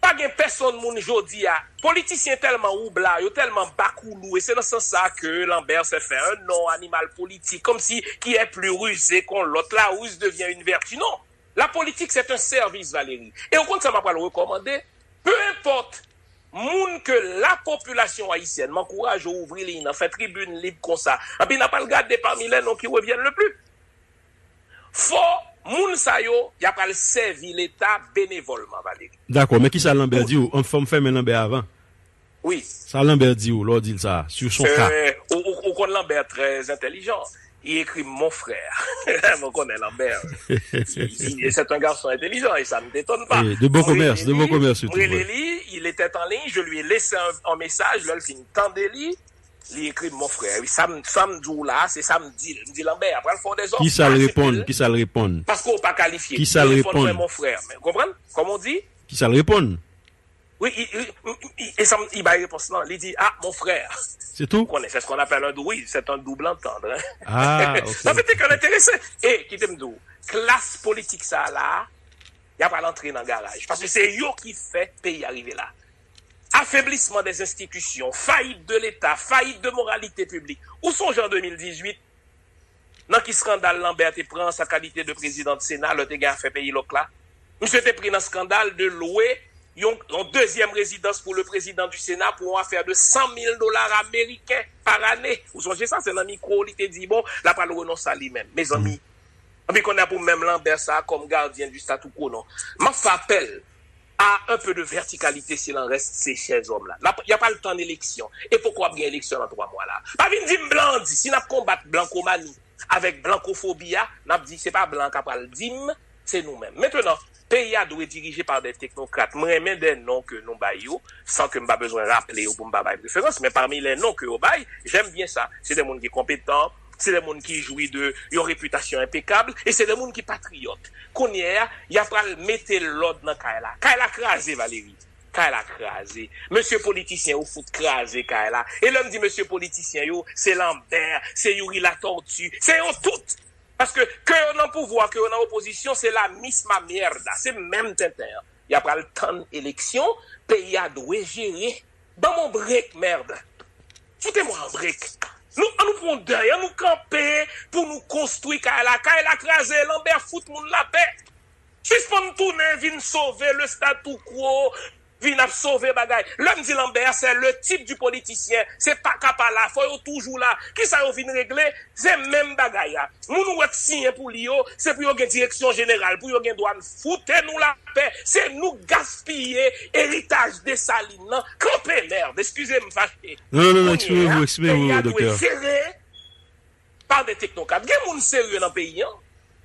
Pa gen pèsonn moun jodi a. Politisyen tèlman woubla, yo tèlman bakoulou, e se nan sans sa ke Lambert s'est fait un nom, animal politique, comme si qui est plus rusé qu'on l'autre. La ruse devient une vertu. Non. La politique, c'est un service, Valérie. E ou konn sa m ap pral rekòmande? Peu importe moun ke la popilasyon ayisyèn, m ankouraje w ouvri liy nan, fè tribin lib konsa. Anpi n ap al gade pami les noms qui reviennent le plus. Fò moun sa yo, y ap al sèvi Leta benevòlman, Valérie. Dakò, men kisa Lambert di w? An, fò m fèmen Lambert avan. Wi. Sa Lambert di w lè w di l sa, sur son cas? Euh, ou, ou, ou konn Lambert trè entèlijan. Li ekri mon frère. Mwen konnen Lambert. Il, il, c'est un garçon intelligent et ça ne t'étonne pas. Eh, de bon commerce, de bon commerce, surtout. M rele li, il était en ligne, je lui ai laissé un, un message, lè l fin tande li, li ekri mon frère. Wi, sa m, sa m di w la, se sa m di l. M di Lambert, pral fè w dezòd. Kisa l reponn? Kisa l reponn? Paske w pa kalifye. Kisa l reponn? Mon frère. Men, konprann? Kòman w di? Kisa l reponn? Wi, i, i, i, i, e sa m, i bay repons lan. Li di, ah, mon frère. Se tou? Ou konnen, c'est ce qu'on appelle un dou-, oui, c'est un double entendre, hein. Ah, ok. Sa se te kè l enterese. E, kite m di w, klas politik sa a la, y ap al antre nan garaj. Paske se yo ki fè peyi a rive la. Affaiblissement des institutions, faillite de l'État, faillite de moralité publique. Ou sonje an de mil dizuit, nan ki skandal Lambert te pran sa kalite de prezidan de Sena lè te gen afè peyi lòk la? Misye te pri nan skandal de lwe yon, yon dezyèm rezidans pou le président du Sénat pou yon afè de san mil dola ameriken par ane. Ou sonje sa? Se nan mikwo li te di, bon, l ap al renonse a li menm. Mezanmi, anpi kounye a pou menm Lambert sa a kòm gardien du statu quo, non. M ap fè apèl à un peu de verticalité s'il en reste ces chers hommes-là. N ap, y ap al tann eleksyon. E poko ap gen eleksyon nan twa mwa la. Pa vin di m blan an di. Si n ap konbat blankomani avèk blankofobi a, n ap di se pa blan an k ap al di m, se nou menm. Mentnan, peyi a dwe dirije pa de teknokrat. Mwen renmen de non ke nou bay yo, san ke m pa bezwen raple yo pou m pa bay preferans, men pami les noms ke yo bay, j'aime bien ça. Se de moun ki konpetan, se de moun ki jwi de yon repitasyon enpekab, e se de moun ki patriyòt. Kounye a, y ap pral mete lòd nan kay la. Kay la kraze, Valérie. Kay la kraze. Mesye politisyen yo fout kraze kay la. E lè m di mesye politisyen yo, se Lambert, se Youri Latortue, se yo tout. Paske ke yo nan pouvwa, ke yo nan opozisyon, se la misma mierda. Se menm tenten an. Y ap pral tann eleksyon, peyi a dwe jere. Ban m yon break, merde. Foutez-moi un break. Nou, an nou pran yon dèy, an nou kanpe pou nou konstwi kay la. Kay la kraze, Lambert fout moun lapè. Sispann tounen vin sove le statu quo, vin ap sove bagay. Lè m di Lambert, c'est le type du politicien. Se pa ka pa la, fò yo toujou la. Kisa yo vin regle? Se menm bagay la. Moun ou wè k siyen pou li yo, se pou yo gen direksyon jeneral, pou yo gen dwàn. Foutez-nous la paix. Se nou k gaspiye eritaj Desalin nan. Kanpe, merde. Eskize m fache. Non, non, non, non, exprimez-vous, exprimez-vous, docteur. Kounye a, peyi a dwe jere pa de teknokrat. Gen moun serye nan peyi an.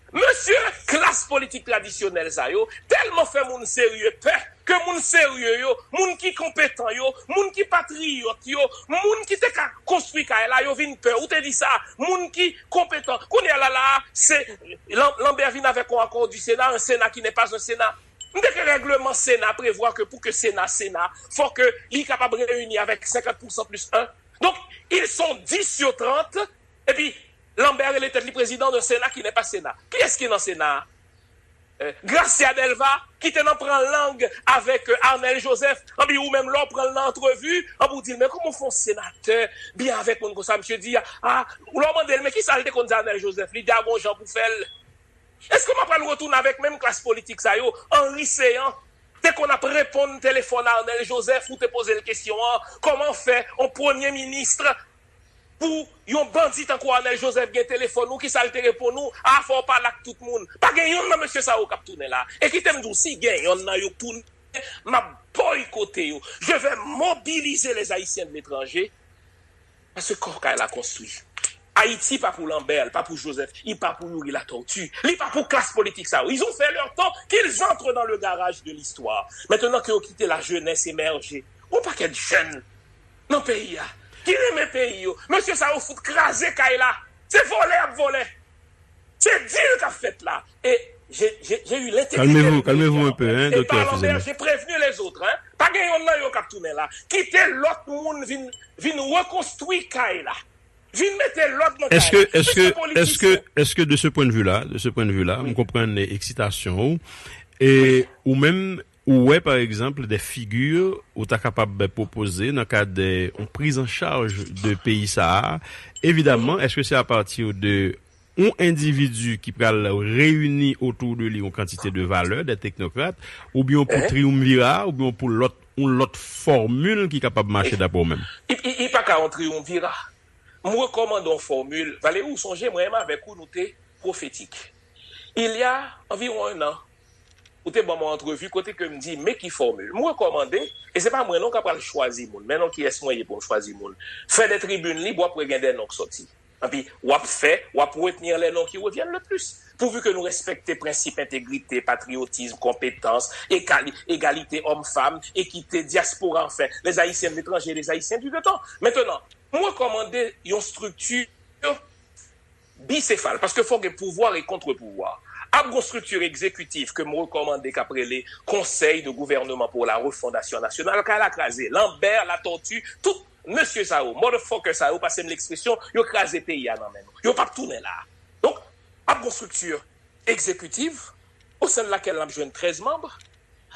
Mesye, klas politik tradisyonèl sa yo tèlman fè moun serye pè ke moun serye yo, moun ki konpetan yo, moun ki patriyòt yo, moun ki te ka konstwi kay la, yo vin pè. Ou te di sa, moun ki konpetan. Kounye a la, la, se Lan-, Lambert vin avèk yon accord du Sénat, un Sénat qui n'est pas un Sénat. M te ke règleman Sena prevwa ke pou ke Sena, Sena, fò ke li kapab reyini avèk senkant pou san plis en. Donk, ils sont dix sur trente, epi Lambert rele tèt li président d'un Sénat qui n'est pas Sénat. Kiyès ki nan Sena a? Eh, Gracia Delva, ki te nan pran lang avèk, eh, Arnel Joseph. Anpi ou menm, lè w pran l nan antrevi, anpi ou di l, men kòman w fè yon senatè byen avèk moun konsa? Misye di, a, a, lè w mande l, men kisa l te konn di Arnel Joseph? Li di, a, gon jan pou fè l. Èske m ap pral retounen avèk menm klas politik sa yo? Henri Céant te konn ap reponn telefòn Arnel Joseph, ou te poze l kesyon an, kòman fè yon premye minis pou yon bandi tankou Arnel Joseph gen telefòn ou, kisa l te reponn ou? A, fò w pale ak tout moun. Pa gen yonn nan mesye sa yo k ap tounen la. E kite m di w, si gen yonn nan yo k tounen, m ap boykote yo. Je vais mobiliser les Haïtiens de l'étranger. Paske kò kay la konstwi. Ayiti pa pou Lambert, li pa pou Joseph, li pa pou Youri Latortue, li pa pou klas politik sa yo. Ils ont fait leur temps, qu'ils entrent dans le garage de l'histoire. Maintenant que yo kite la jeunesse émerger, yon pakèt jèn nan peyi a, ki renmen peyi yo. Mesye sa yo fout kraze kay la. Se vòlè y ap vòlè. Se deal k ap fèt la. E j'ai j'ai j'ai eu l'intégrité Calmez-vous, calmez-vous un peu, hein, et docteur par Lambert, Fils-Aimé. J'ai prévenu les autres, hein. Pa gen yonn nan yo k ap tounen la. Kite lòt moun vin vin rekonstwi kay la. Vin mete lòd nan kay Est-ce que, la. est-ce que, est-ce que, est-ce que de ce point de vue-là, de ce point de vue-là, m konprann eksitasyon ou, e ou menm ou wè pa egzanp de figi ou ta kapab pwopoze nan kad yon priz an chaj de peyi sa a, evidaman, est-ce que c'est à partir de yon endividi ki pral reyini otou de li yon kantite de valè, de teknokrat, oubyen pou triyonvira, oubyen pou lòt yon lòt fòmil ki kapab mache dapre ou menm? I, i, i pa ka yon triyonvira. M rekòmande yon fòmil. Valéry, ou sonje, mwen menm avèk ou, nou te pwofetik. Il y a environ un an, ou te ban mwen antrevi kote ke m di, men ki fòmil. M rekòmande, e se pa mwen non k ap pral chwazi moun, men non kiyès mwen ye pou m chwazi moun. Fè de tribin lib, w ap wè gen de non k sòti. Epi, w ap fè, w ap retenir les noms qui reviennent le plus. Pourvu que nou respekte prensip entegrite, patriyotism, konpetans, ekali, egalite òm-fanm, ekite, dyaspora, anfen, les Haïtiens de l'étranger, les Haïtiens du dedans. Maintenant, m rekòmande yon strikti bisefal, paske fò gen pouvwa e kontrepouvwa. Ap gon strikti egzekitif ke m rekòmande k ap rele Conseil de gouvernement pour la refondation nationale, kay la kraze. Lambert, Latortue, tout mesye sa yo, motherfucker sa yo, pase m lekspresyon, yo kraze peyi a nan men nou. Yo p ap tounen la. Donk, ap gon strikti egzekitif, au sein de laquelle n ap jwenn trèz manm,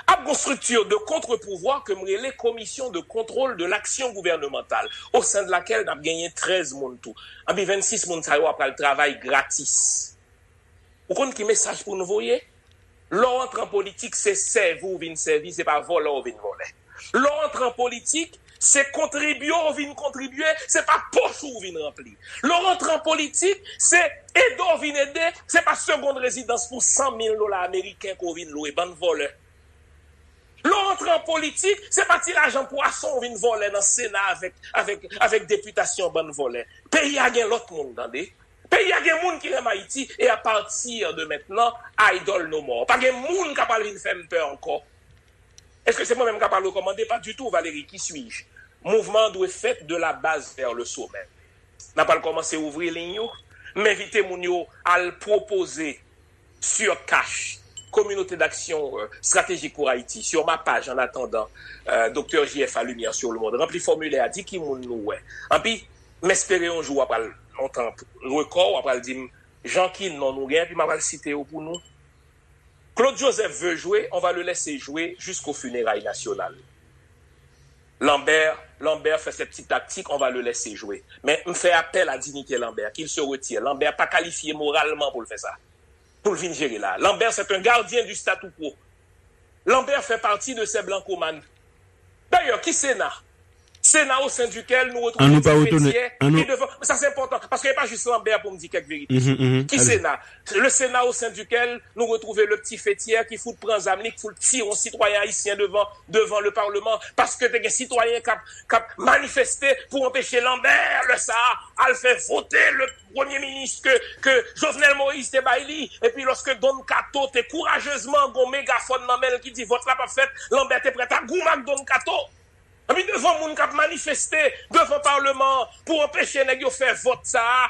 ap gon strikti de kontrepouvwa ke m rele Commission de contrôle de l'action gouvernementale, au sein de laquelle n ap genyen trèz moun tou. Anpi vennsis moun sa yo ap pral travay gratis. Ou konn ki mesaj pou nou voye? Lè w antre an politik, se sèvi w vin sèvi, se pa vòlè w vin vòlè. Lè w antre an politik, se kontribye w vin kontribye, se pa pòch ou vin ranpli. Lè w antre an politik, se ede w vin ede, se pa segond rezidans pou san mil dola ameriken ke w vin lwe, bann vòlè. Lè w antre an politik, se pa ti lajan pwason w vin vòlè nan Sena avèk, avèk, avèk depitasyon, bann vòlè. Peyi a gen lòt moun, tande. Peyi a gen moun ki renmen Ayiti, et à partir de maintenant, idol no more. Pa gen moun k ap al vin fè m pè ankò. Èske se mwen menm k ap al rekòmande? Pas du tout, Valéry, qui suis-je? Mouvman an dwe fèt de la base vers le sommet. N ap al kòmanse ouvri liy yo. M envite moun yo al pwopoze sur Cash, Communauté d'action euh, stratégique pour Haïti, sur ma page en attendant, euh, Docteur J F A Lumière sur le monde. Ranpli fòmilè a, di ki moun nou wè. Anpi, m espere yon jou w ap al, yon tan rekò, w ap al di m jan ki non nou gen, epi m ap al site yo pou nou. Claude Joseph veut jouer, on va le laisser jouer jusqu'aux funérailles nationales. Lambert, Lambert fait ses petites tactiques, on va le laisser jouer. Men m fè apèl a dignité Lambert, qu'il se retire. Lambert pa kalifye moralman pou l fè sa. Pou l vin jere la. Lambert, c'est un gardien du statu quo. Lambert fait partie de ces blancomanes. D'ailleurs, ki Sena? Sena au sein duquel nous retrouvons An nou pa retounen. Fetier, An nou... et devant. Sa se enpòtan, paske e pa jis Lambert pou m di kèk verite. Mhm, mhm. Ki Allez. Sena? Le Sénat au sein duquel nous retrouvons le petit Fétière ki fout pran zam li, ki fout tire yon sitwayen ayisyen devan, devan le Parlement, paske te gen sitwayen k ap, k ap manifeste pou anpeche Lambert, lè sa a, al fè vote le premye minis ke, ke Jovenel Moïse te bay li. Epi lòske Don Kato te kourajezman gon megafòn nan men l ki di vòt la p ap fèt, Lambert te prèt a goumen ak Don Kato. Epi devan moun k ap manifeste devan Parlement an pou anpeche nèg yo fè vòt sa a,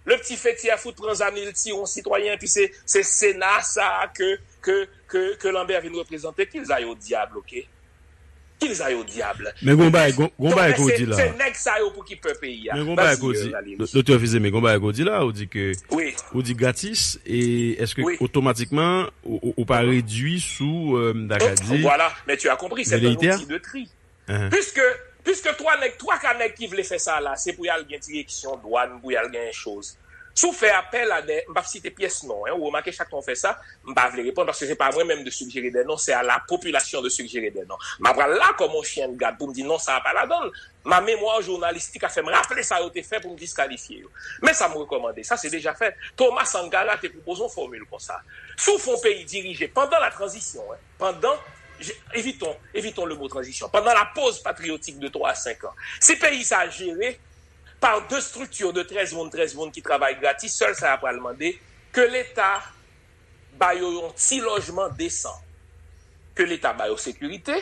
le petit Fétière fout pran zam li, l tire yon sitwayen, epi se, se Sena sa a ke, ke, ke, ke Lambert vin reprezante. Qu'ils aillent au diable, ok? Qu'ils aillent au diable. Men gon bagay, gon, gon bagay ke w di la. Se nèg sa yo pou ki pè peyi a. Men gon bagay ke w di, Doktè Fils-Aimé, gon bagay ke w di la, ou di ke, ou di gratis, e èske otomatikman, ou, ou, ou pa redui sou, euh, m ta ka di, Voilà, mais tu as compris, c'est un outil de tri. Puisque, puisque twa nèg, twa ka nèg ki vle fè sa la, se pou y al gen direksyon dwàn, pou y al gen choz. Si w fè apèl a de, m p ap site pyès non, en, ou remake chak tan w fè sa, m pa vle reponn paske se pa mwen menm de suggérer des noms, c'est à la population de suggérer des noms. M ap pral la kòm yon chyen de gad pou m di non, sa a pa ladan l. Ma mémoire journalistique a fè m raple sa yo te fè pou m diskalifye yo. Men sa m rekòmande, sa se deja fèt. Thomas Sankara te pwopoze yon fòmil konsa. Si w fè yon peyi dirije pandan la tranzisyon, en, pandan, je- évitons, évitons le mot transition, pandan la pause patriotique de twa a senk an, si peyi sa a jere pa de strikti de trèz moun, trèz moun ki travay gratis, sèl sa y ap pral mande, ke Leta ba yo yon ti lojman desan, ke Leta ba yo sekirite,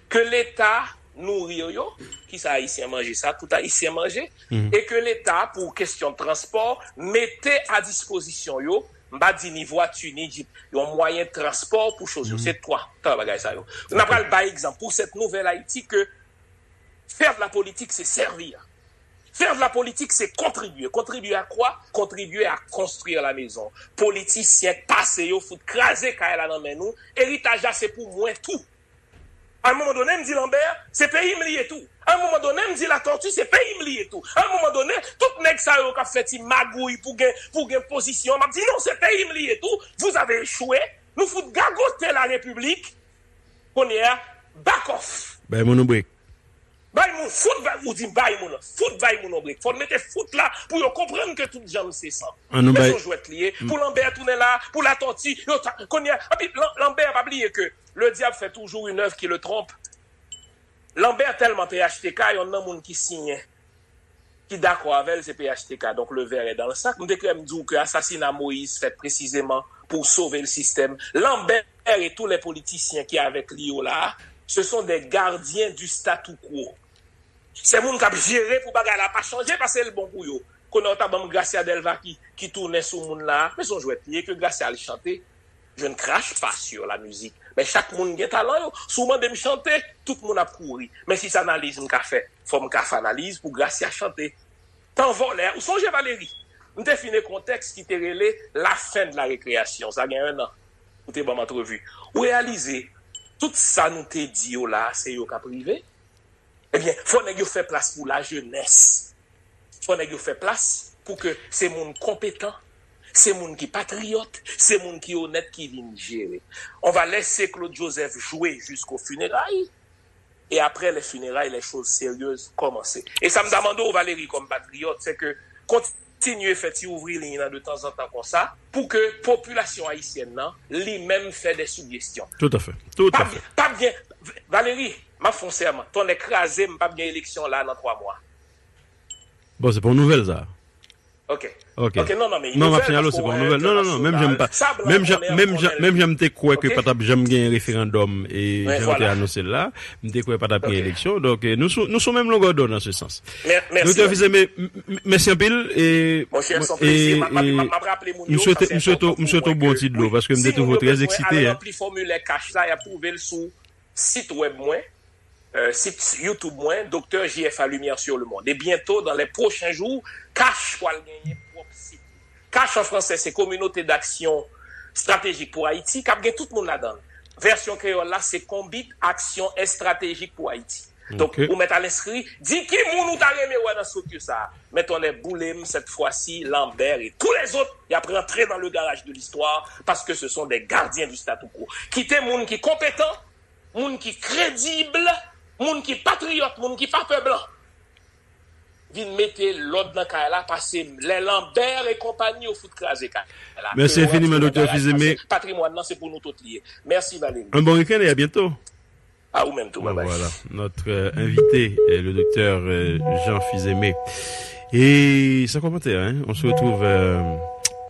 ke Leta nouri yo, kisa Ayisyen manje, sa tout Ayisyen manje, e ke Leta, pou kesyon transpò, mete a dispozisyon yo, m pa di ni vwati, ni jip, yon mwayen transpò pou choz yo. Se twa tan bagay sa yo. N ap pral bay egzanp pou cette nouvelle Haïti que faire de la politique, c'est servir. Faire de la politique, c'est contribuer. Contribuer à quoi? Contribuer à construire la maison. Politisyen k pase yo fout kraze kay la nan men nou. Eritaj la se pou mwen tou. A yon moman done, m di Lambert, se peyi m li ye tou. A yon moman done, m di Latòti, se peyi m li ye tou. A yon moman done, tout nèg sa yo k ap fè ti magouy pou gen, pou gen pozisyon, m ap di non, se peyi m li ye tou. Vous avez échoué. Nou fout gagote la Repiblik. Kounye a, back off. Bay moun yon brek. Bay moun, fout bay, ou di bay moun, fout bay moun yon brek. Fò n mete fout la pou yo konprann ke tout janm se san. Men se yon jwèt li ye. Pou Lambert tounen la, pou Latòti, yo ta, kounye a, anpi Lan- Lambert pa bliye ke le diable fait toujours une œuvre qui le trompe. Lambert tèlman P H T K, yonn nan moun ki siyen, ki dakò avè l, se P H T K. Donk, le ver est dans le sak. M te kwè m di w ke asasina Moïse fèt presizeman pou sove le sistèm. Lambert et tous les politiciens ki avèk li yo la, ce sont des gardiens du statu quo. Se moun k ap jere pou bagay la pa chanje, paske l bon pou yo. Kounye a, w ta ban m Gracia Delva ki, ki tounen sou moun la. Men se yon jwèt li ye, ke Gracia al chante. Je ne crache pas sur la musique. Men chak moun gen talan yo. Si w mande m chante, tout moun ap kouri. Men si se analiz m ka fè, fò m ka fè analiz pou Gracia chante. Tan vòlè, ou sonje Valéry? M te fin ekri yon tèks ki te rele La fin de la récréation. Sa gen en an. Ou te ban m antrevi. Ou reyalize, tout sa nou te di yo la, se yo k ap rive? Ebyen, fò nèg yo fè plas pou lajenès. Fò nèg yo fè plas pou ke se moun konpetan, se moun ki patriyòt, se moun ki onèt ki vin jere. On va laisser Claude Joseph jouer jusqu'aux funérailles. Et après les funérailles, les choses sérieuses commencent. E sa m ta mande w, Valéry, kòm patriyòt, se ke kontinye fè ti ouvri liy nan de tanzantan konsa, pou ke popilasyon ayisyèn nan, li menm, fè de sijesyon. Tout à fait. Tout à fait. P ap gen, Valéry, m ap fè yon sèman. Tonnè kraze m, p ap gen eleksyon la nan twa mwa. Bon, se pa yon nouvèl, sa. Ok. Ok. Ok, non, non, men non, m ap sinyale w, se pa yon nouvèl. Non, non, non, menm jan m pa, menm jan, menm jan, menm jan m te kwè ke pa t ap janm gen referandòm e jan yo te anonse l la, m te kwè pa t ap gen eleksyon. Donk, nou sou, nou sou menm longè dònn nan se sans. Doktè Fils-Aimé, mèsi anpil. E, m swete, m swete, m swete w bon ti dlo, paske m te twouve w trè eksite. Rempli fòmilè kach la, y ap twouve l sou sit wèb mwen, sit YouTube mwen, Docteur J F A Lumière sur le Monde. Et bientôt, dans les prochains jours, Cash pral genyen pwòp sit. Cash an fransè, se Communauté d'Action Stratégique pour Haïti, k ap gen tout moun ladan l. Vèsyon kreyòl la, se Konbit Aksyon Estratejik pou Ayiti. Donk, ou mèt al enskri, di ki moun ou ta renmen wè nan strikti sa a. Men tonnè boule m, cette fois-ci, Lambert et tous les autres, y ap rantre dans le garage de l'histoire parce que ce sont des gardiens du statu quo. Kite moun ki konpetan, moun ki kredib, moun ki patriyòt, moun ki pa pè blan vin mete lòd nan kay la, pase lè Lambert e konpanyi yo fout kraze kay la. Mèsi enfiniman, Doktè Fils-Aimé. Patrimwàn nan, se pou nou tout li ye. Mèsi, Valéry. Un bon week-end et à bientôt. A ou menm tou, babay. Voilà, notre euh, invité, euh, le docteur euh, Jean Fils-Aimé. Et sans commentaire, hein, on se retrouve euh,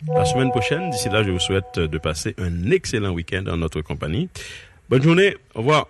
la semaine prochaine. D'ici là, je vous souhaite de passer un excellent week-end en notre compagnie. Bonne journée, au revoir.